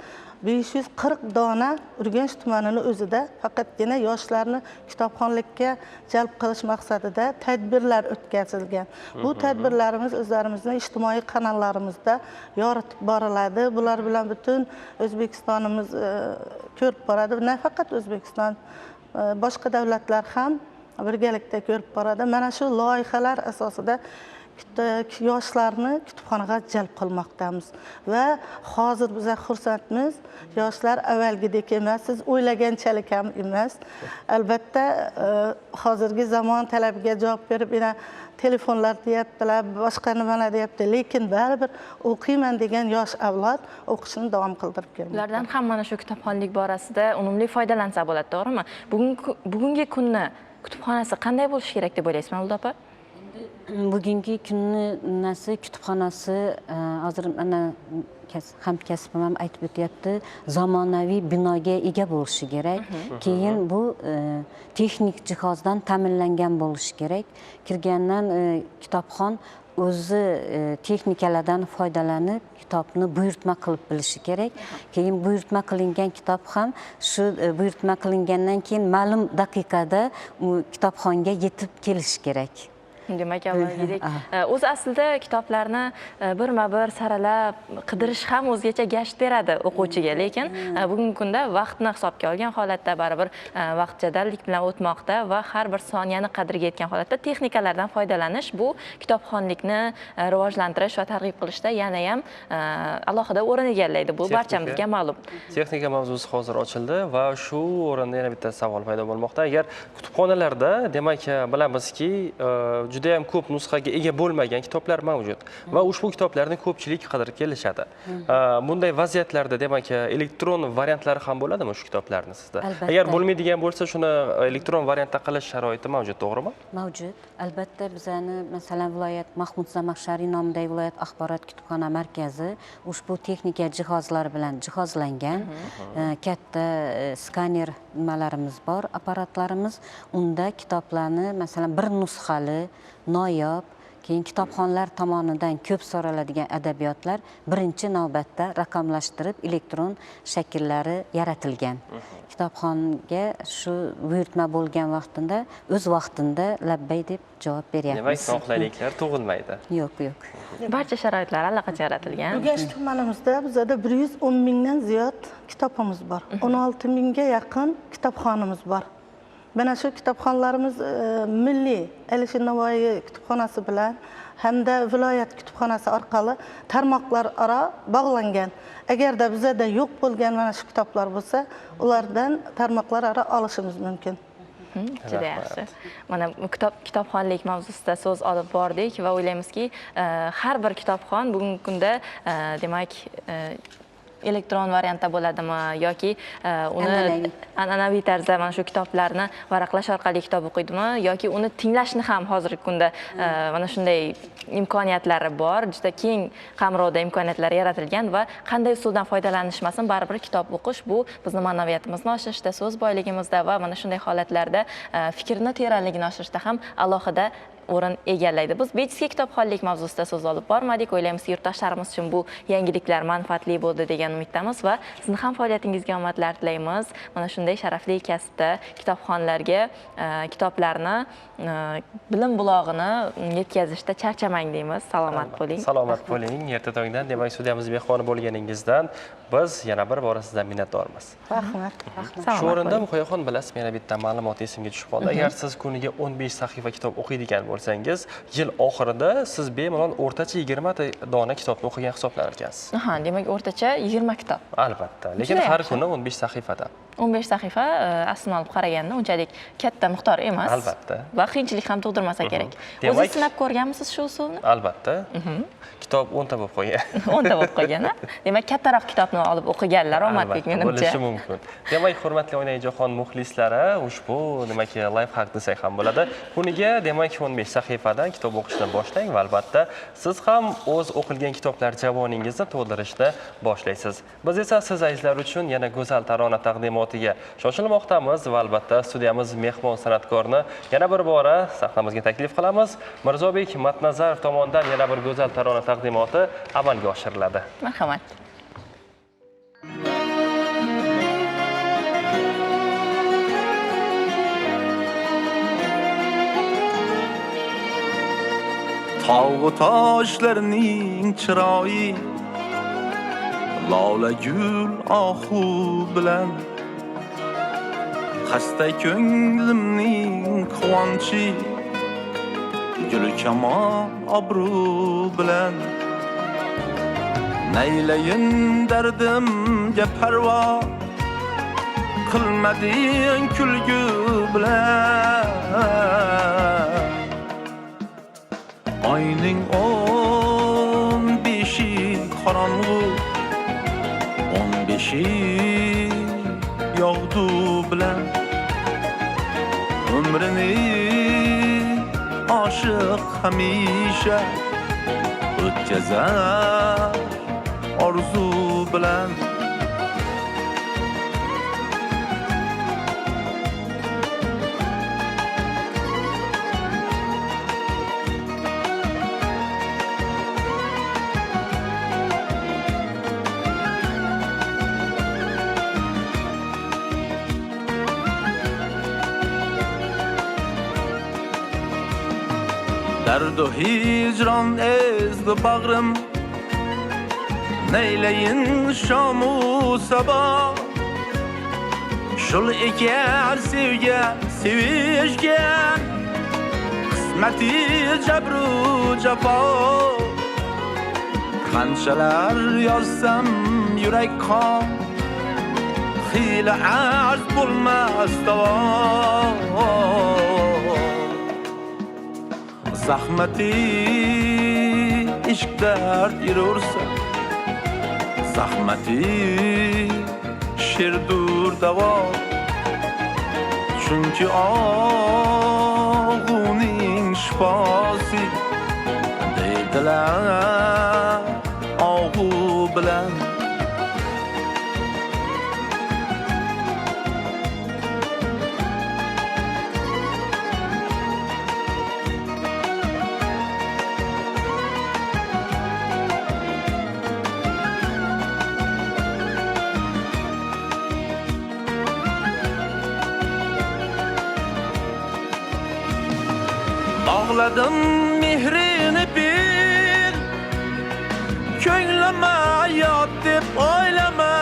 540 dona Urganch tumanini o'zida faqatgina yoshlarni kitobxonlikka jalb qilish maqsadida tadbirlar o'tkazilgan. Bu tadbirlarimiz o'zlarimizning ijtimoiy kanallarimizda yoritib boriladi. Bular bilan butun O'zbekistonimiz ko'rib boradi. Nafaqat O'zbekiston, boshqa davlatlar ham birgalikda ko'rib boradi. Mana shu loyihalar asosida yoshlarni kutubxonaga jalb qilmoqdamiz va hozir biz xursandmiz. Yoshlar avvalgidek emas, siz o'ylaganchalik ham emas. Albatta hozirgi zamon talabiga javob berib, yana telefonlar deyaptilar, boshqa nimalar deyapti, lekin baribir o'qiyman degan yosh avlod o'qishini davom qildirib kelmoqda. Ulardan ham mana shu kitobxonlik borasida unumli foydalansa bo'ladi, to'g'rimi? Bugungi kunni kutubxonasi qanday bo'lishi kerak deb o'ylaysiz, Mavluda opa? Bugungi kunni nasi kutubxonasi hozir mana hamkasbim ham aytib o'tyapti, zamonaviy binoga ega bo'lishi kerak. Keyin bu texnik jihozdan ta'minlangan bo'lishi kerak. Kirgandan kitobxon o'zi texnikalardan foydalanib kitobni buyurtma qilib bilishi kerak. Keyin buyurtma qilingan kitob ham shu buyurtma qilingandan keyin ma'lum daqiqada u kitobxonga yetib kelishi kerak. Demak, avvalgidek o'zi aslida kitoblarni birma-bir saralab qidirish ham o'zgacha gasht beradi o'quvchiga, lekin bugungi kunda vaqtni hisobga olgan holatda baribir vaqt jadallik bilan o'tmoqda va har bir soniyani qadriga yetgan holatda texnikalardan foydalanish bu kitobxonlikni rivojlantirish va targ'ib qilishda yana ham alohida o'rin egallaydi. Bu barchamizga ma'lum. Texnika mavzusi hozir ochildi va shu o'rinda yana bitta savol paydo bo'lmoqda. Agar kutubxonalarda, demak, bilamizki, juda ham ko'p nusxaga ega bo'lmagan kitoblar mavjud va ushbu kitoblarni ko'pchilik qidirib kelishadi. Bunday vaziyatlarda, demak, elektron variantlari ham bo'ladimi shu kitoblarni sizda? Agar bo'lmaydigan bo'lsa, shuni elektron variantda qilish sharoiti mavjud, to'g'rimi? Mavjud. Albatta, bizani masalan viloyat Mahmud Zamaxshariy nomidagi viloyat axborot kutubxona markazi ushbu texnika jihozlari bilan jihozlangan. Katta skaner nimalarimiz bor, apparatlarimiz. Unda kitoblarni masalan bir nusxali, noyob, keyin kitobxonlar tomonidan ko'p so'raladigan adabiyotlar birinchi navbatda raqamlashtirib elektron shakllari yaratilgan. Kitobxonga shu buyurtma bo'lgan vaqtida o'z vaqtida labbay deb javob beryapmiz. Demak, noqulayliklar tug'ilmaydi. Yo'q, yo'q. Barcha sharoitlar allaqachon yaratilgan. Urganch tumanimizda bizada 110 mingdan ziyod kitobimiz bor. 16 mingga yaqin kitobxonamiz bor. Mana shu kitobxonlarimiz milliy Alisher Navoiy kutubxonasi bilan hamda viloyat kutubxonasi orqali tarmoqlararo bog'langan. Agarda bizada yo'q bo'lgan mana shu kitoblar bo'lsa, ulardan tarmoqlararo olishimiz mumkin. Juda yaxshi. Mana kitobxonlik mavzusida so'z olib bordik va o'ylaymizki, har bir kitobxon bugungi kunda demak elektron variantda bo'ladimi yoki uni an'anaviy tarzda mana shu kitoblarni varaqlash orqali kitob o'qiydimi yoki uni tinglashni ham hozirgi kunda mana shunday imkoniyatlari bor, juda keng qamrovda imkoniyatlar yaratilgan va qanday usuldan foydalanishmasin baribir kitob o'qish bu bizni ma'naviyatimizni oshirishda, so'z boyligimizda va mana shunday holatlarda fikrni teranligini oshirishda ham alohida o'rin egallaydi. Biz bejizga kitobxonlik mavzusida so'z olib bormadik. O'ylaymiz, yurtdoshlarimiz uchun bu yangiliklar manfaatli bo'ldi degan umiddamiz va sizni ham faoliyatingizga omadlar tilaymiz. Mana shunday sharafli kasbda kitobxonlarga kitoblarni, bilim bulog'ini yetkazishda charchamang deymiz. Salomat bo'ling. Salomat bo'ling. Erta tongdan demak studiyamiz mehmoni bo'lganingizdan biz yana bir bora sizdan minnatdormiz. Rahmat. Shu o'rinda Muhayyoxon, bilasizmi, yana bitta ma'lumot esimga tushib qoldi. Agar siz kuniga 15 sahifa kitob o'qiydigan bo'lsangiz, yil oxirida siz bemalol o'rtacha 20 ta dona kitobni o'qigan hisoblanar ekansiz. Aha, demak o'rtacha 20 kitob. Albatta, lekin har kuni 15 sahifadan. 15 sahifa aslini olib qaraganda unchalik katta miqdor emas. Albatta. Va qiyinchilik ham tug'dirmasa kerak. O'zingiz sinab ko'rganmisiz shu usulni? Albatta. Kitob 10 ta bo'lib qolgan. 10 ta bo'lib qolgan, Demak, kattaroq kitobni olib o'qiganlar omadli menimcha. Bo'lishi mumkin. Demak, hurmatli Oynai jahon muxlislari, ushbu demak life hack desak ham bo'ladi. Kuniga demak 15 sahifadan kitob o'qishni boshlang va albatta siz ham o'z o'qilgan kitoblar javoningizni to'ldirishni boshlaysiz. Biz esa siz azizlar uchun yana go'zal tarona taqdimot taqdimotiga shoshilmoqdamiz va albatta studiyamiz mehmon san'atkorni yana bir bora sahnamizga taklif qilamiz. Mirzobek Matnazarov tomonidan yana bir go'zal tarona taqdimoti amalga oshiriladi. Marhamat. Tog'u toshlarning chiroyi lola gul ohu bilan, xasta ko'nglimning quvonchi gul kamon obro' bilan. Naylayin dardimga parvo qilmading kulgu bilan. Oyning 15-i qorong'u, 15-i yog'du bilan. Umrini oshiq hamisha o'tkazar orzu bilan. Dardu hicran ezdi bag'rim, neyleyin şomu sabah. Shul ekan sevgan sevishgan, qismati jabru jafo. Qanchalar yozsam yurak qon, xiyla arz bo'lmas davo. Zahmati ishq dard yurursa, zahmati shirdur davo. Chunki og'uning shifosi deydilar og'u bilan. Bog'ladim mehrini bil, ko'nglima yot deb o'ylama.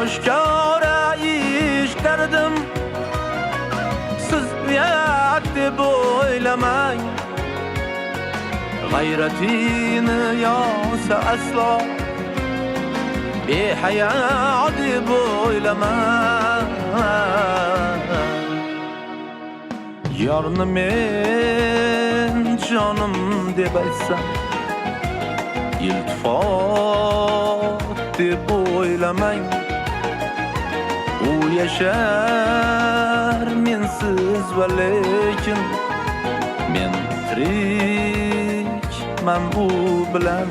Oshkora ish dardim, siz uyat deb o'ylamang. G'ayratini yonsa aslo behayo deb o'ylamang. Yorni men jonim deb aytsam, iltifot deb o'ylamang. U yashar mensiz va lekin men tirikman u bilan.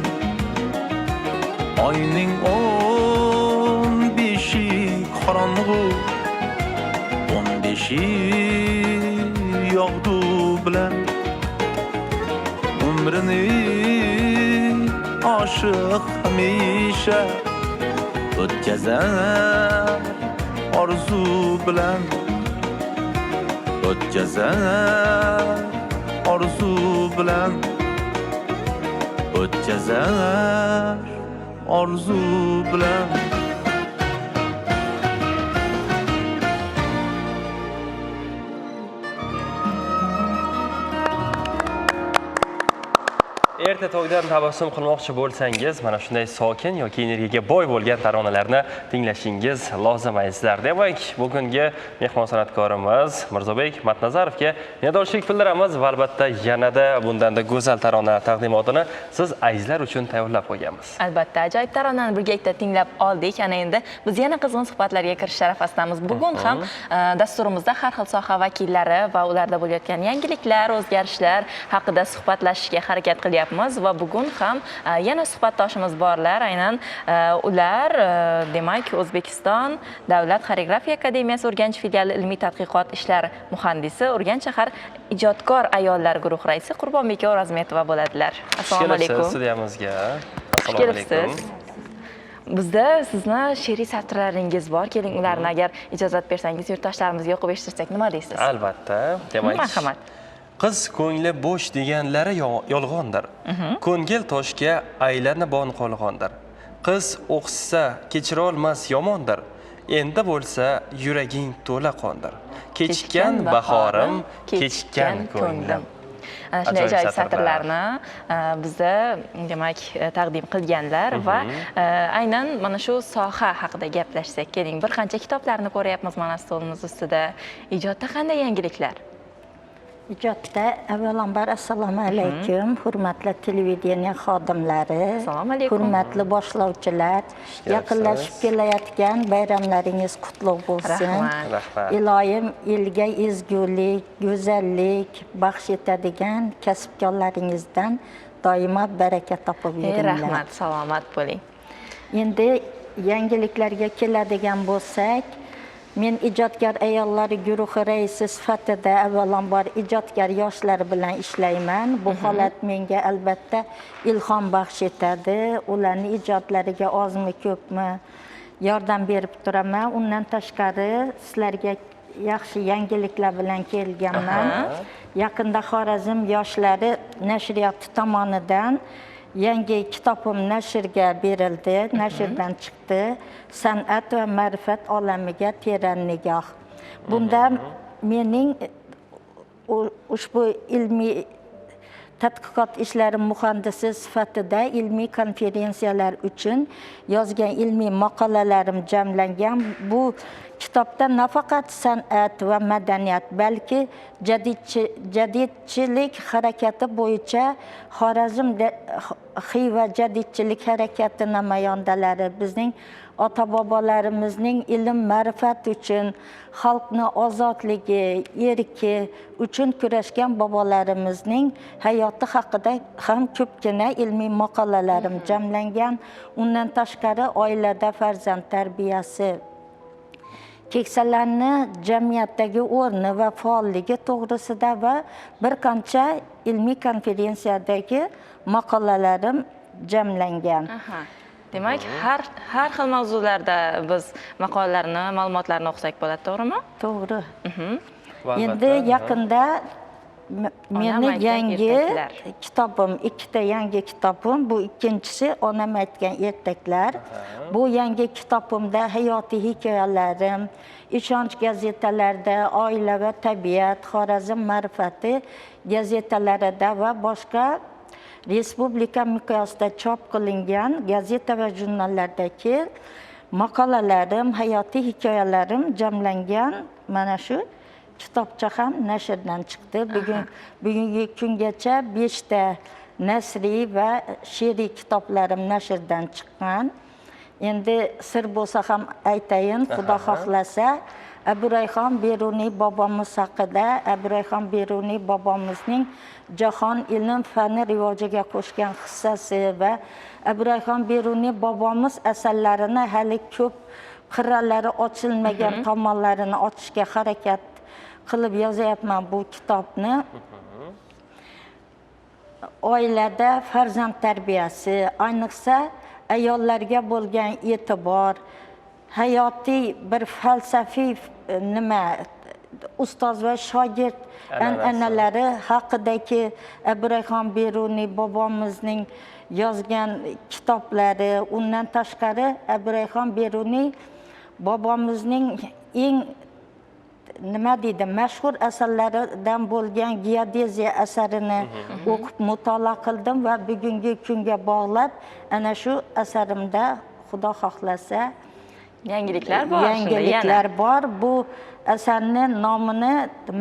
Oyning 15-i qorong'u, 15-i yog'du bilan. Umrini oshiq hamisha o'tkazar orzu bilan, o'tkazar orzu bilan, o'tkazar orzu bilan. Erta tongdan tabassum qilmoqchi bo'lsangiz, mana shunday sokin yoki energiyaga boy bo'lgan taronalarni tinglashingiz lozim, azizlar. Demak, bugungi mehmon san'atkorimiz Mirzobek Matnazarovga minnatdorchilik bildiramiz va albatta yanada bundanda go'zal tarona taqdimotini siz azizlar uchun tayyorlab qo'yganmiz. Albatta, ajoyib taronani birgalikda tinglab oldik. Ana endi biz yana qizg'in suhbatlarga kirish sharafasidamiz. Bugun ham dasturimizda har xil soha vakillari va ularda bo'layotgan yangiliklar, o'zgarishlar haqida suhbatlashishga harakat qilyapmiz va bugun ham yana suhbatdoshimiz borlar. Aynan ular demak, O'zbekiston Davlat xoreografiya akademiyasi Urganch filiali ilmiy tadqiqot ishlari muhandisi, Urganch shahar ijodkor ayollar guruhi raisi Qurbonbeka O'rozmetova bo'ladilar. Assalomu alaykum. Studiyamizga. Xush kelibsiz. Bizda sizni she'riy satrlaringiz bor. Keling, ularni agar ijozat bersangiz yurtdoshlarimizga o'qib eshittirsak, nima deysiz? Albatta. Demak, marhamat. Qiz ko'ngli bo'sh deganlari yolg'ondir. Ko'ngil toshga aylanib qolg'ondir. Qiz o'qsa kechirolmas yomondir. Endi bo'lsa yuraging to'la qondir. Kechikkan bahorim, kechikkan ko'nglim. Ana shunday ajoyib satrlarni biza demak taqdim qilganlar va aynan mana shu soha haqida gaplashsak, keling, bir qancha kitoblarni ko'ryapmiz mana stolimiz ustida. Ijodda qanday yangiliklar? Ijodda avvalambor assalomu alaykum, hurmatli televideniye xodimlari, assalomu alaykum, hurmatli boshlovchilar, yaqinlashib kelayotgan bayramlaringiz qutlug' bo'lsin. Rahmat. Iloyim elga ezgulik, go'zallik baxsh etadigan kasbkorlaringizdan doimo baraka topib yuringlar. Rahmat, salomat bo'ling. Endi yangiliklarga keladigan bo'lsak, men ijodkor ayollar guruhi raisi sifatida avvalambor ijodkor yoshlar bilan ishlayman. Bu holat menga albatta ilhom baxsh etadi. Ularning ijodlariga ozmi ko'pmi yordam berib turaman. Undan tashqari sizlarga yaxshi yangiliklar bilan kelganman. Yaqinda Xorazm yoshlari nashriyoti tomonidan yangi kitobim nashrga berildi, nashrdan chiqdi. San'at va ma'rifat olamiga teran nigoh. Bunda mening ushbu ilmiy tadqiqot ishlari muhandisi sifatida ilmiy konferensiyalar uchun yozgan ilmiy maqolalarim jamlangan. Bu kitobda nafaqat san'at va madaniyat, balki jadidchilik harakati bo'yicha Xorazm Xiva jadidchilik harakati namoyandalari, bizning ota-bobolarimizning ilm ma'rifat uchun, xalqni ozodligi, erki uchun kurashgan bobolarimizning hayoti haqida ham ko'pgina ilmiy maqolalarim jamlangan. Undan tashqari oilada farzand tarbiyasi, keksalarni jamiyatdagi o'rni va faolligi to'g'risida va bir qancha ilmiy konferensiyadagi maqolalarim jamlangan. Demak, har xil mavzularda biz maqolalarni, ma'lumotlarni o'qisak bo'ladi, to'g'rimi? To'g'ri. Endi yaqinda meni yangi kitobim, ikkita yangi kitobim, bu ikkinchisi onam aytgan ertaklar. Bu yangi kitobimda hayotiy hikoyalarim, Ishonch gazetalarida, Oila va tabiat, Xorazm ma'rifati gazetalarida va boshqa respublika miqyosida chop qilingan gazeta va jurnallardagi maqolalarim, hayotiy hikoyalarim jamlangan mana shu kitobcha ham nashrdan chiqdi. Bugungi kungacha 5 ta nasriy va she'riy kitoblarim nashrdan chiqqan. Endi sir bo'lsa ham aytayin, Xudo xohlasa Abu Rayhon Beruniy bobomiz haqida, Abu Rayhon Beruniy bobomizning jahon ilm fani rivojiga qo'shgan hissasi va Abu Rayhon Beruniy bobomiz asarlarini hali ko'p qirralari ochilmagan tomonlarini ochishga harakat qilib yozyapman bu kitobni. Oilada farzand tarbiyasi, ayniqsa ayollarga bo'lgan e'tibor, hayotiy bir falsafiy nima, ustoz va shogird an'analari haqidagi Abu Rayhon Beruniy bobomizning yozgan kitoblari, undan tashqari Abu Rayhon Beruniy bobomizning eng nima deydi, mashhur asarlaridan bo'lgan Geodeziya asarini o'qib mutolaa qildim va bugungi kunga bog'lab ana shu asarimda Xudo xohlasa yangiliklar bor. Yangiliklar bor. Bu asarni nomini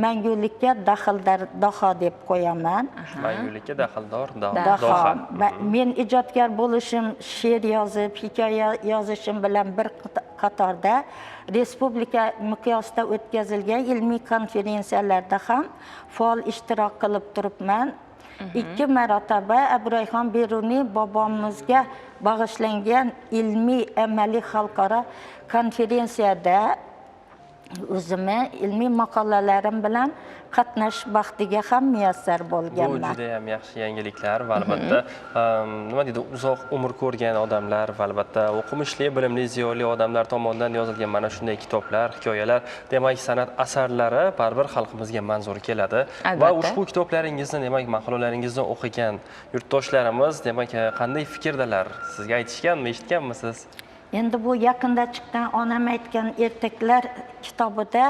Mangulikka daxldor daho deb qo'yaman. Mangulikka daxldor daho. Men ijodkor bo'lishim, she'r yozib, hikoya yozishim bilan bir qatorda respublika miqyosida o'tkazilgan ilmiy konferensiyalarda ham faol ishtirok qilib turibman. 2 marotaba Abu Rayhon Beruniy bobomizga bag'ishlangan ilmiy amaliy xalqaro konferensiyada o'zimni ilmiy maqolalarim bilan qatnashish baxtiga ham muyassar bo'lganman. Bu juda ham yaxshi yangiliklar va albatta nima deydi, uzoq umr ko'rgan odamlar va albatta o'qimishli, bilimli, ziyoli odamlar tomonidan yozilgan mana shunday kitoblar, hikoyalar, demak san'at asarlari baribir xalqimizga manzur keladi. Va ushbu kitoblaringizni, demak maqolalaringizni o'qigan yurtdoshlarimiz demak qanday fikrdalar? Sizga aytishganmi, eshitganmisiz? Endi bu yaqinda chiqqan Onam aytgan ertaklar kitobida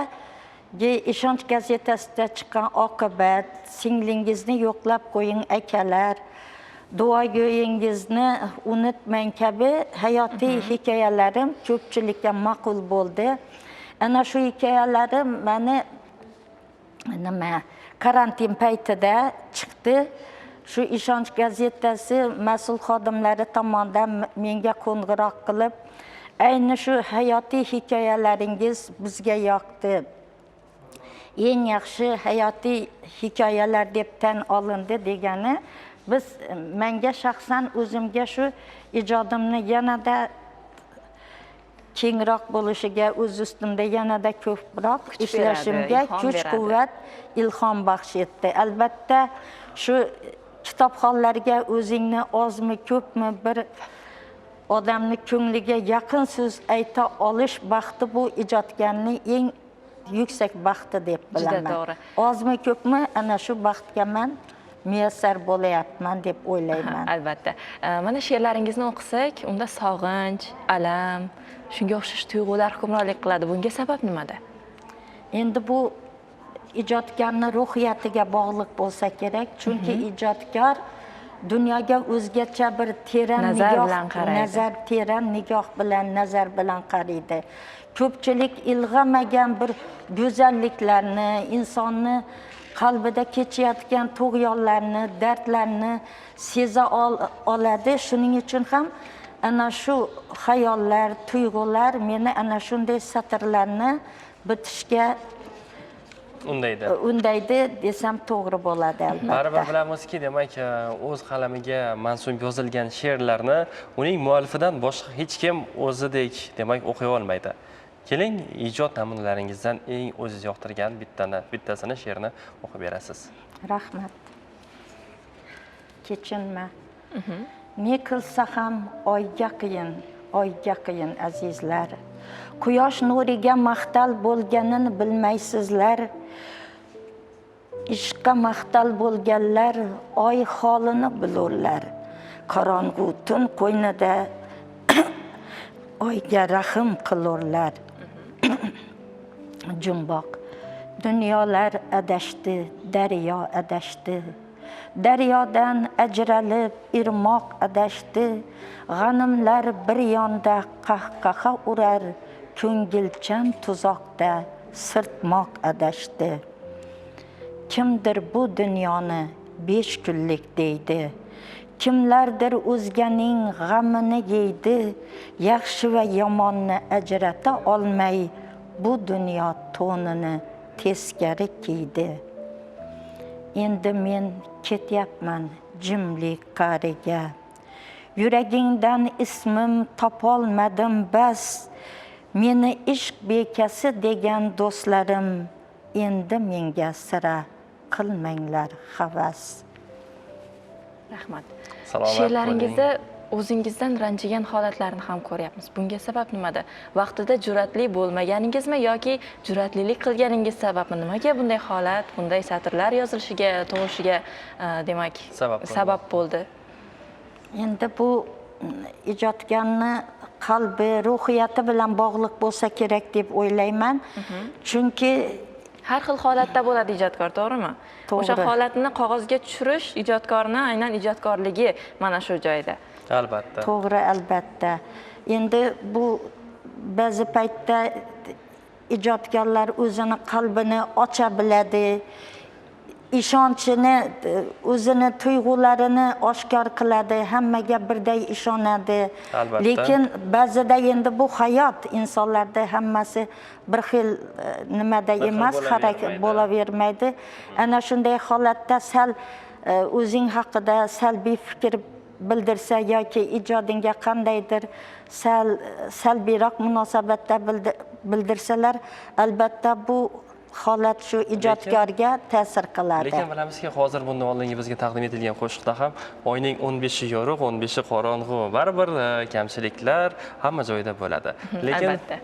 Ishonch gazetasida chiqqan Oqibat, singlingizni yo'qlab qo'ying akalar, duogo'yingizni unutmang kabi hayotiy hikoyalarim ko'pchilikka ma'qul bo'ldi. Ana shu hikoyalarim meni nima karantin paytida chiqdi. Shu Ishonch gazetasi mas'ul xodimlari tomonidan menga qo'ng'iroq qilib, ayni shu hayotiy hikoyalaringiz bizga yoqdi, eng yaxshi hayotiy hikoyalar deb tan olindi degani, biz menga shaxsan o'zimga shu ijodimni yanada kengroq bo'lishiga, o'z ustimda yanada ko'proq ishlashimga kuch-quvvat, ilhom baxsh etdi. Albatta shu kitobxonlarga o'zingni ozmi ko'pmi bir odamni ko'ngliga yaqin so'z ayta olish baxti bu ijodkorning eng yuksak baxti deb bilaman. Juda to'g'ri. Ozmi ko'pmi ana shu baxtga man muyassar bo'layapman deb o'ylayman. Albatta. Mana she'rlaringizni o'qisak, unda sog'inch, alam, shunga o'xshash tuyg'ular hukmronlik qiladi. Bunga sabab nimada? Endi bu ijodkorning ruhiyatiga bog'liq bo'lsa kerak, chunki ijodkor dunyoga o'zgacha bir teran nigoh bilan, nazar bilan qaraydi. Ko'pchilik ilg'amagan bir go'zalliklarni, insonni qalbida kechayotgan tug'yonlarni, dardlarni seza oladi. Shuning uchun ham ana shu xayollar, tuyg'ular meni ana shunday satrlarni bitishga undaydi desam to'g'ri bo'ladi albatta. Baribir bilamizki, demak, o'z qalamiga mansub yozilgan she'rlarni uning muallifidan boshqa hech kim o'zidek demak o'qiy olmaydi. Keling, ijod namunalaringizdan eng o'zingiz yoqtirgan bittasini she'rni o'qib berasiz. Rahmat. Kechinma. Ne qilsa ham oyga qiyin, oyga qiyin azizlar. Quyosh nuriga mahtal bo'lganini bilmaysizlar. Ishqqa mahtal bo'lganlar oy holini bilurlar. Qorong'u tun qo'ynida oyga rahm qilurlar. Jumboq. Dunyolar adashdi, daryo adashdi. Daryodan ajralib irmoq adashdi. G'animlar bir yonda qahqaha urar, ko'ngilchan tuzoqda sirtmoq adashdi. Kimdir bu dunyoni 5 kunlik deydi. Kimlardir o'zganing g'amini yeydi. Yaxshi va yomonni ajrata olmay bu dunyo to'nini teskari kiydi. Endi men ketyapman jimlik qariga. Yuragingdan ismim topolmadim bas. Meni ishq bekasi degan do'stlarim endi menga sira qilmanglar havas. Rahmat. She'rlaringizda o'zingizdan ranjigan holatlarni ham ko'ryapmiz. Bunga sabab nimada? Vaqtida jur'atli bo'lmaganingizmi yoki jur'atlilik qilganingiz sababmi? Nimaga bunday holat, bunday satrlar yozilishiga, tug'ilishiga demak sabab bo'ldi? Endi bu ijodkorni qalbi, ruhiyati bilan bog'liq bo'lsa kerak deb o'ylayman. Chunki Har xil holatda bo'ladi ijodkor, to'g'rimi? O'sha holatni qog'ozga tushirish ijodkorni aynan ijodkorligi mana shu joyda. Albatta. To'g'ri, albatta. Endi bu ba'zi paytda ijodkorlar o'zini qalbini ocha biladi, ishonchini, o'zini tuyg'ularini oshkor qiladi, hammaga birday ishonadi. Lekin ba'zida endi bu hayot, insonlarda hammasi bir xil nimada emas, harakat bo'lavermaydi. Ana shunday holatda sal o'zing haqida salbiy fikr bildirsa yoki ijodingga qandaydir sal salbiyroq munosabatda bildirsalar, albatta bu holat shu ijodkorga ta'sir qiladi. Lekin bilamizki, hozir bundan oldingi bizga taqdim etilgan qo'shiqda ham oyning 15i yorug', 15i qorong'u, baribir kamchiliklar hamma joyda bo'ladi. Lekin albatta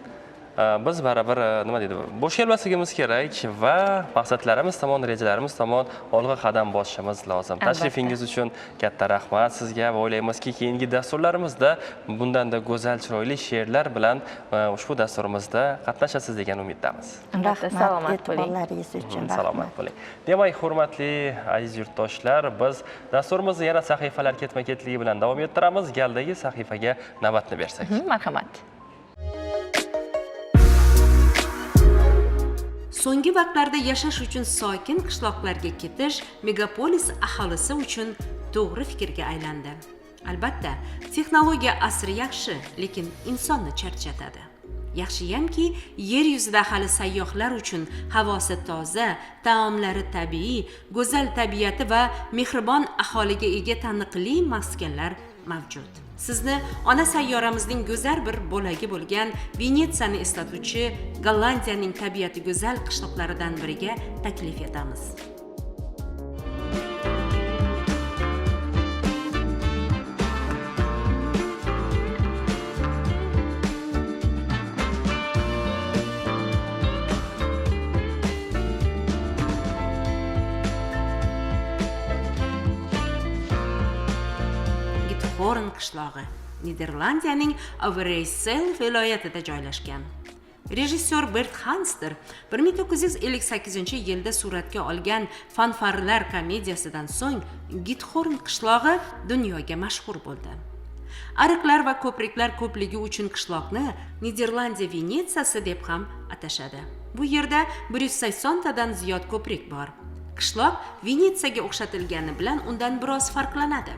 biz baribir nima deydi, bo'sh kelmasligimiz kerak va maqsadlarimiz tomon, rejalarimiz tomon olg'a qadam bosishimiz lozim. Tashrifingiz uchun katta rahmat sizga va o'ylaymizki, keyingi dasturlarimizda bundanda go'zal, chiroyli she'rlar bilan ushbu dasturimizda qatnashasiz degan umiddamiz. Rahmat, salomat bo'ling. Salomat bo'ling. Demak, hurmatli aziz yurtdoshlar, biz dasturimizni yana sahifalar ketma-ketligi bilan davom ettiramiz. Galdagi sahifaga navbatni bersak. Marhamat. So'nggi vaqtlarda yashash uchun sokin qishloqlarga ketish megapolis aholisi uchun to'g'ri fikrga aylandi. Albatta, texnologiya asri yaxshi, lekin insonni charchatadi. Yaxshiyamki, yer yuzida hali sayyohlar uchun havosi toza, taomlari tabiiy, go'zal tabiati va mehribon aholiga ega taniqli maskanlar mavjud. Sizni ona sayyoramizning go'zal bir bo'lagi bo'lgan Venetsiyani eslatuvchi Gollandiyaning tabiati go'zal qishloqlaridan biriga taklif etamiz. Giethoorn qishlog'i Niderlandiyaning Overijssel viloyatida joylashgan. Rejissyor Bert Hanster 1958-yilda suratga olgan Fanfarlar komediyasidan so'ng Giethoorn qishlog'i dunyoga mashhur bo'ldi. Ariqlar va ko'priklar ko'pligi uchun qishloqni Niderlandiya Venetsiyasi deb ham atashadi. Bu yerda 180 tadan ziyod ko'prik bor. Qishloq Venetsiyaga o'xshatilgani bilan undan biroz farqlanadi.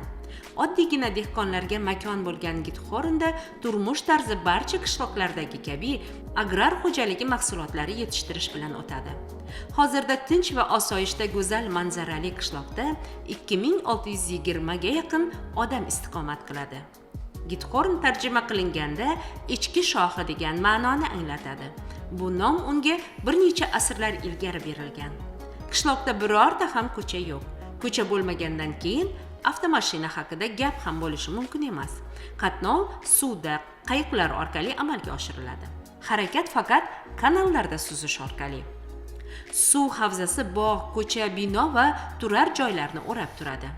Oddiygina dehqonlarga makon bo'lgan Giethoornda turmush tarzi barcha qishloqlardagi kabi agrar xo'jaligi mahsulotlari yetishtirish bilan o'tadi. Hozirda tinch va osoyishta go'zal manzarali qishloqda 2620 ga yaqin odam istiqomat qiladi. Giethoorn tarjima qilinganda echki shoxi degan ma'noni anglatadi. Bu nom unga bir necha asrlar ilgari berilgan. Qishloqda birorta ham ko'cha yo'q. Ko'cha bo'lmagandan keyin avtomashina haqida gap ham bo'lishi mumkin emas. Qatnov suvda, qayiqlar orqali amalga oshiriladi. Harakat faqat kanallarda suzish orqali. Suv havzasi bog', ko'cha, bino va turar joylarni o'rab turadi.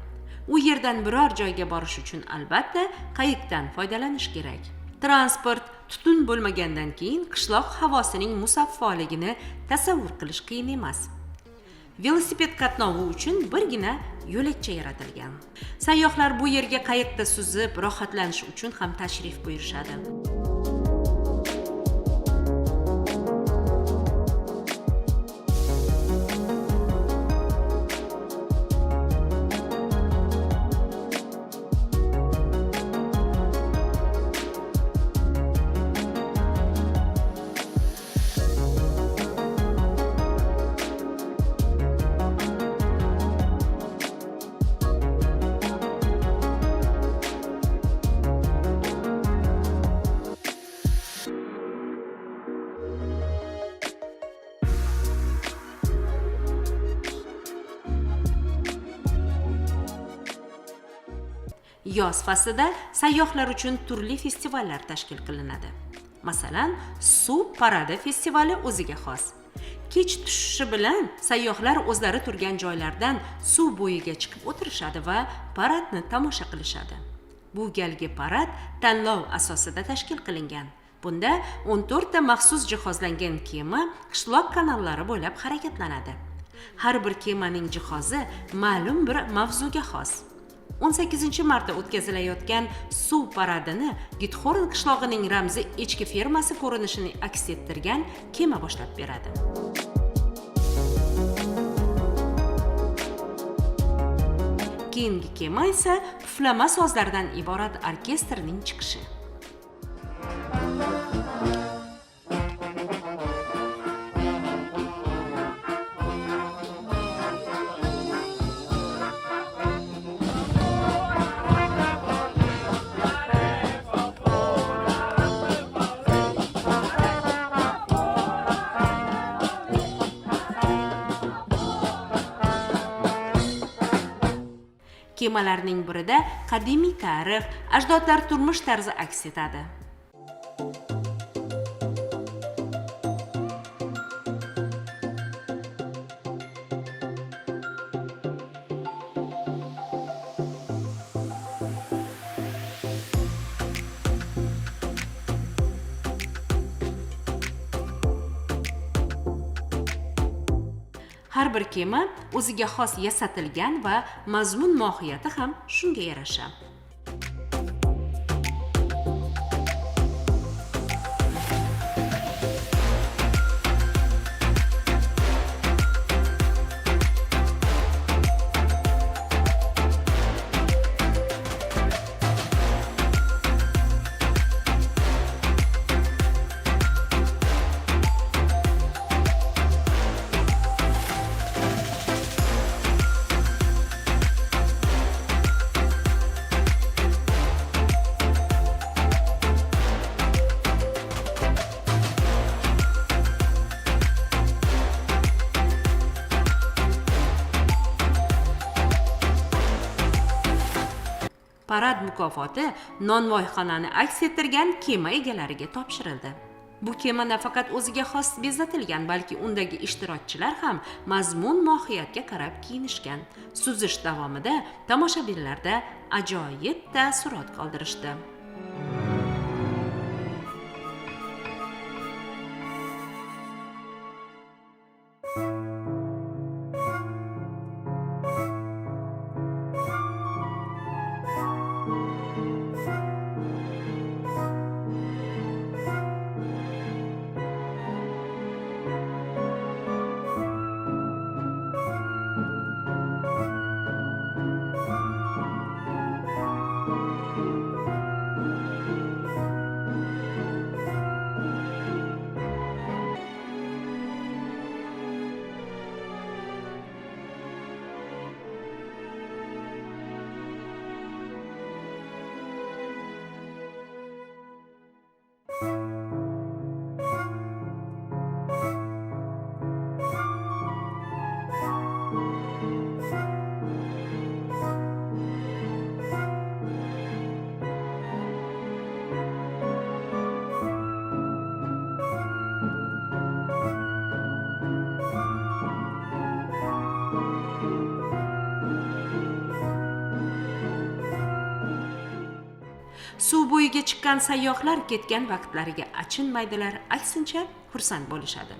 U yerdan biror joyga borish uchun albatta qayiqdan foydalanish kerak. Transport, tutun bo'lmagandan keyin qishloq havosining musaffoligini tasavvur qilish qiyin emas. Velosiped qatnovi uchun birgina yo'lakcha yaratilgan. Sayyohlar bu yerga qayiqda suzib, rohatlanish uchun ham tashrif buyurishadi. Yoz faslida sayyohlar uchun turli festivallar tashkil qilinadi. Masalan, suv paradi festivali o'ziga xos. Kech tushishi bilan sayyohlar o'zlari turgan joylardan suv bo'yiga chiqib o'tirishadi va paradni tomosha qilishadi. Bu galgi parad tanlov asosida tashkil qilingan. Bunda 14 ta maxsus jihozlangan kema qishloq kanallari bo'ylab harakatlanadi. Har bir kemaning jihozi ma'lum bir mavzuga xos. 18-marta o'tkazilayotgan suv paradini Gitxo'rn qishlog'ining ramzi echki fermasi ko'rinishini aks ettirgan kema boshlab beradi. Keyingi kema esa puflama sozlardan iborat orkestrning chiqishi. Kemalarning birida qadimiy tarix, ajdodlar turmush tarzi aks etadi. Har bir kema o'ziga xos yasatilgan va mazmun mohiyati ham shunga yarasha. Parad mukofoti nonvoyxonani aks ettirgan kema egalariga topshirildi. Bu kema nafaqat o'ziga xos bezatilgan, balki undagi ishtirokchilar ham mazmun mohiyatga qarab kiyinishgan. Suzish davomida tomoshabinlarda ajoyib taassurot qoldirishdi. Suv bo'yiga chiqqan sayyohlar ketgan vaqtlariga achinmaydilar, aksincha xursand bo'lishadi.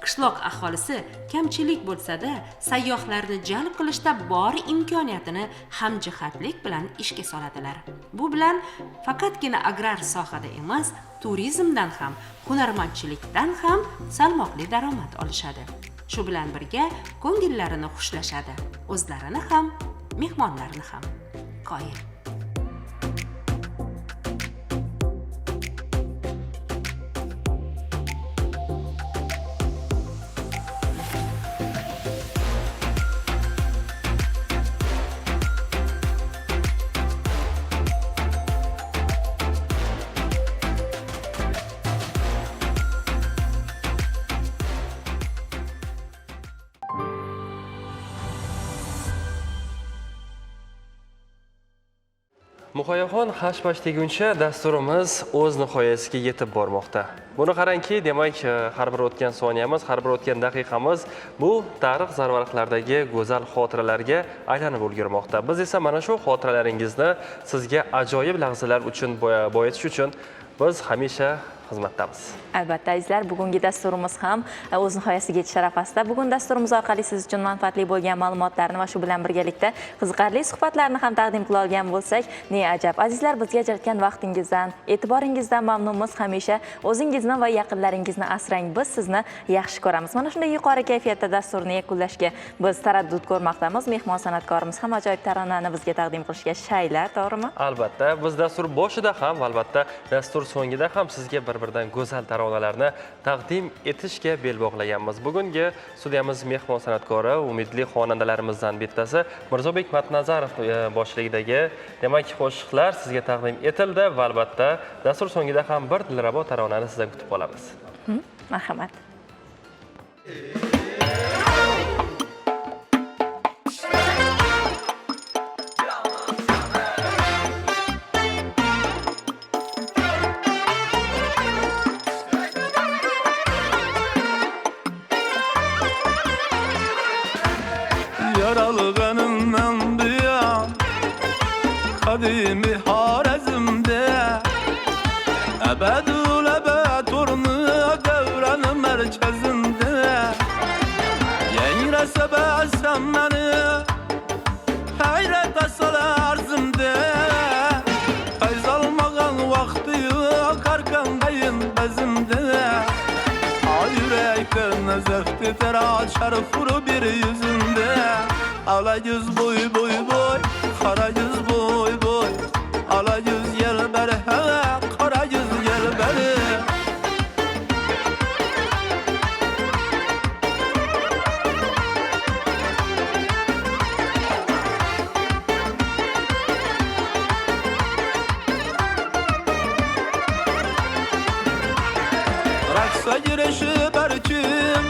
Qishloq aholisi kamchilik bo'lsa-da, sayyohlarni jalb qilishda bor imkoniyatini hamjihatlik bilan ishga soladilar. Bu bilan faqatgina agrar sohada emas, turizmdan ham, hunarmandchilikdan ham salmoqli daromad olishadi. Shu bilan birga ko'ngillarini xushlashadi, o'zlarini ham, mehmonlarni ham. Qoyil. Muhayyoxon hashpash deguncha dasturimiz o'z nihoyasiga yetib bormoqda. Buni qarangki, demak, har bir o'tgan soniyamiz, har bir o'tgan daqiqamiz bu tarix zarvaraqlaridagi go'zal xotiralarga aylanib ulgurmoqda. Biz esa mana shu xotiralaringizni sizga ajoyib lahzalar uchun boyitish uchun biz hamisha xizmatdamiz. Albatta, azizlar, bugungi dasturimiz ham o'z nihoyasiga yetish arafasida. Bugun dasturimiz orqali siz uchun manfaatli bo'lgan ma'lumotlarni va shu bilan birgalikda qiziqarli suhbatlarni ham taqdim qila olgan bo'lsak, ne ajab. Azizlar, bizga ajratgan vaqtingizdan, e'tiboringizdan mamnunmiz. Hamisha o'zingizni va yaqinlaringizni asrang. Biz sizni yaxshi ko'ramiz. Mana shunday yuqori kayfiyatda dasturni yakunlashga biz taraddud ko'rmoqdamiz. Mehmon san'atkorimiz ham ajoyib taronani bizga taqdim qilishga shaylar, to'g'rimi? Albatta, biz dastur boshida ham va albatta dastur so'ngida ham sizga bir-birdan go'zal taronalarni taqdim etishga bel bog'laganmiz. Bugungi studiyamiz mehmon san'atkori, umidli xonandalarimizdan bittasi Mirzobek Matnazarov boshchiligidagi demak qo'shiqlar sizga taqdim etildi va albatta dastur so'ngida ham bir dilrabo taronani sizdan kutib qolamiz. Marhamat. Yaralganından duyan kadimi Harazm'de ebedül ebed ornu devranın merkezinde yengrese sen beni hayrete salarzımde feyz almağan vakti yok arkandayım bezimde ay yüreklerine zevkti feraçar kuru bir yüzünde ala yüz boy boy boy kara yüz boy boy ala yüz gel beri he kara yüz gel beri. Raksa girişi berkim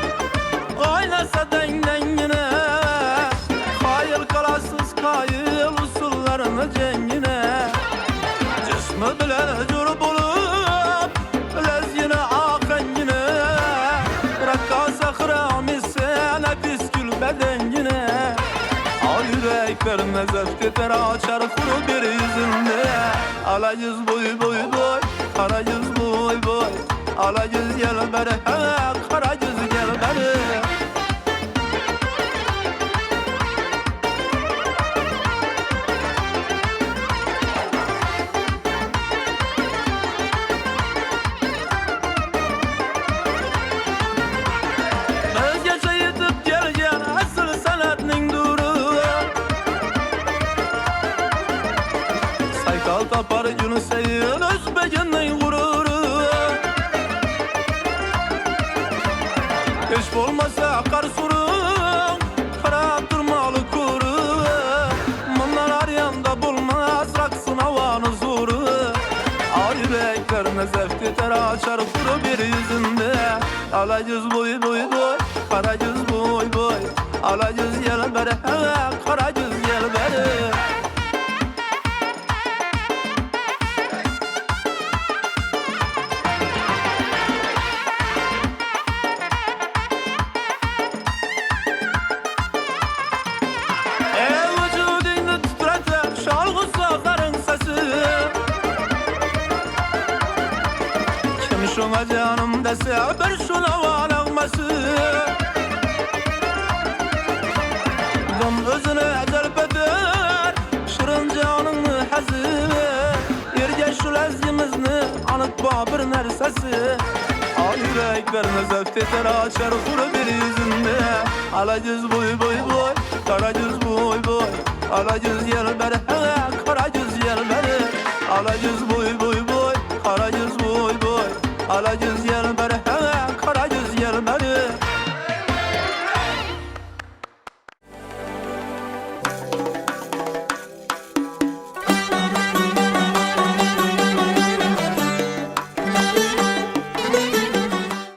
oynasa dengine kayıl kalasız kayıl usullarını cengine cismi bilen cür bulup lezgine akengine rakkasa hıramise nefis gül bedengine al yüreklerine zevk eter açar kuru bir yüzünde ala yüz boy boy boy kara yüz boy boy ala yüz gel beri he kara yüz gel beri. Özgece yetip gelgen asıl sanatning duru saykal tapar günü seyin Özbeginning gururu hiç bolmasa akar surun qarab durmalı kuru bunlar ar yanda bulmaz raksın havanı zuru ay yüreklerine zevk eter açar kuru bir yüzünde ala yüz boy boy boy kara yüz boy boy ala yüz gel beri he kara yüz gel beri. Şuna canım dese bir şuna varılması Dum özüne celp eder şırın canını hazı Yerge şu lezgimizni anıtma bir nersesi Ay yüreklerine zevk eter açar kuru bir yüzünde ala yüz boy boy boy kara yüz boy boy ala yüz gel.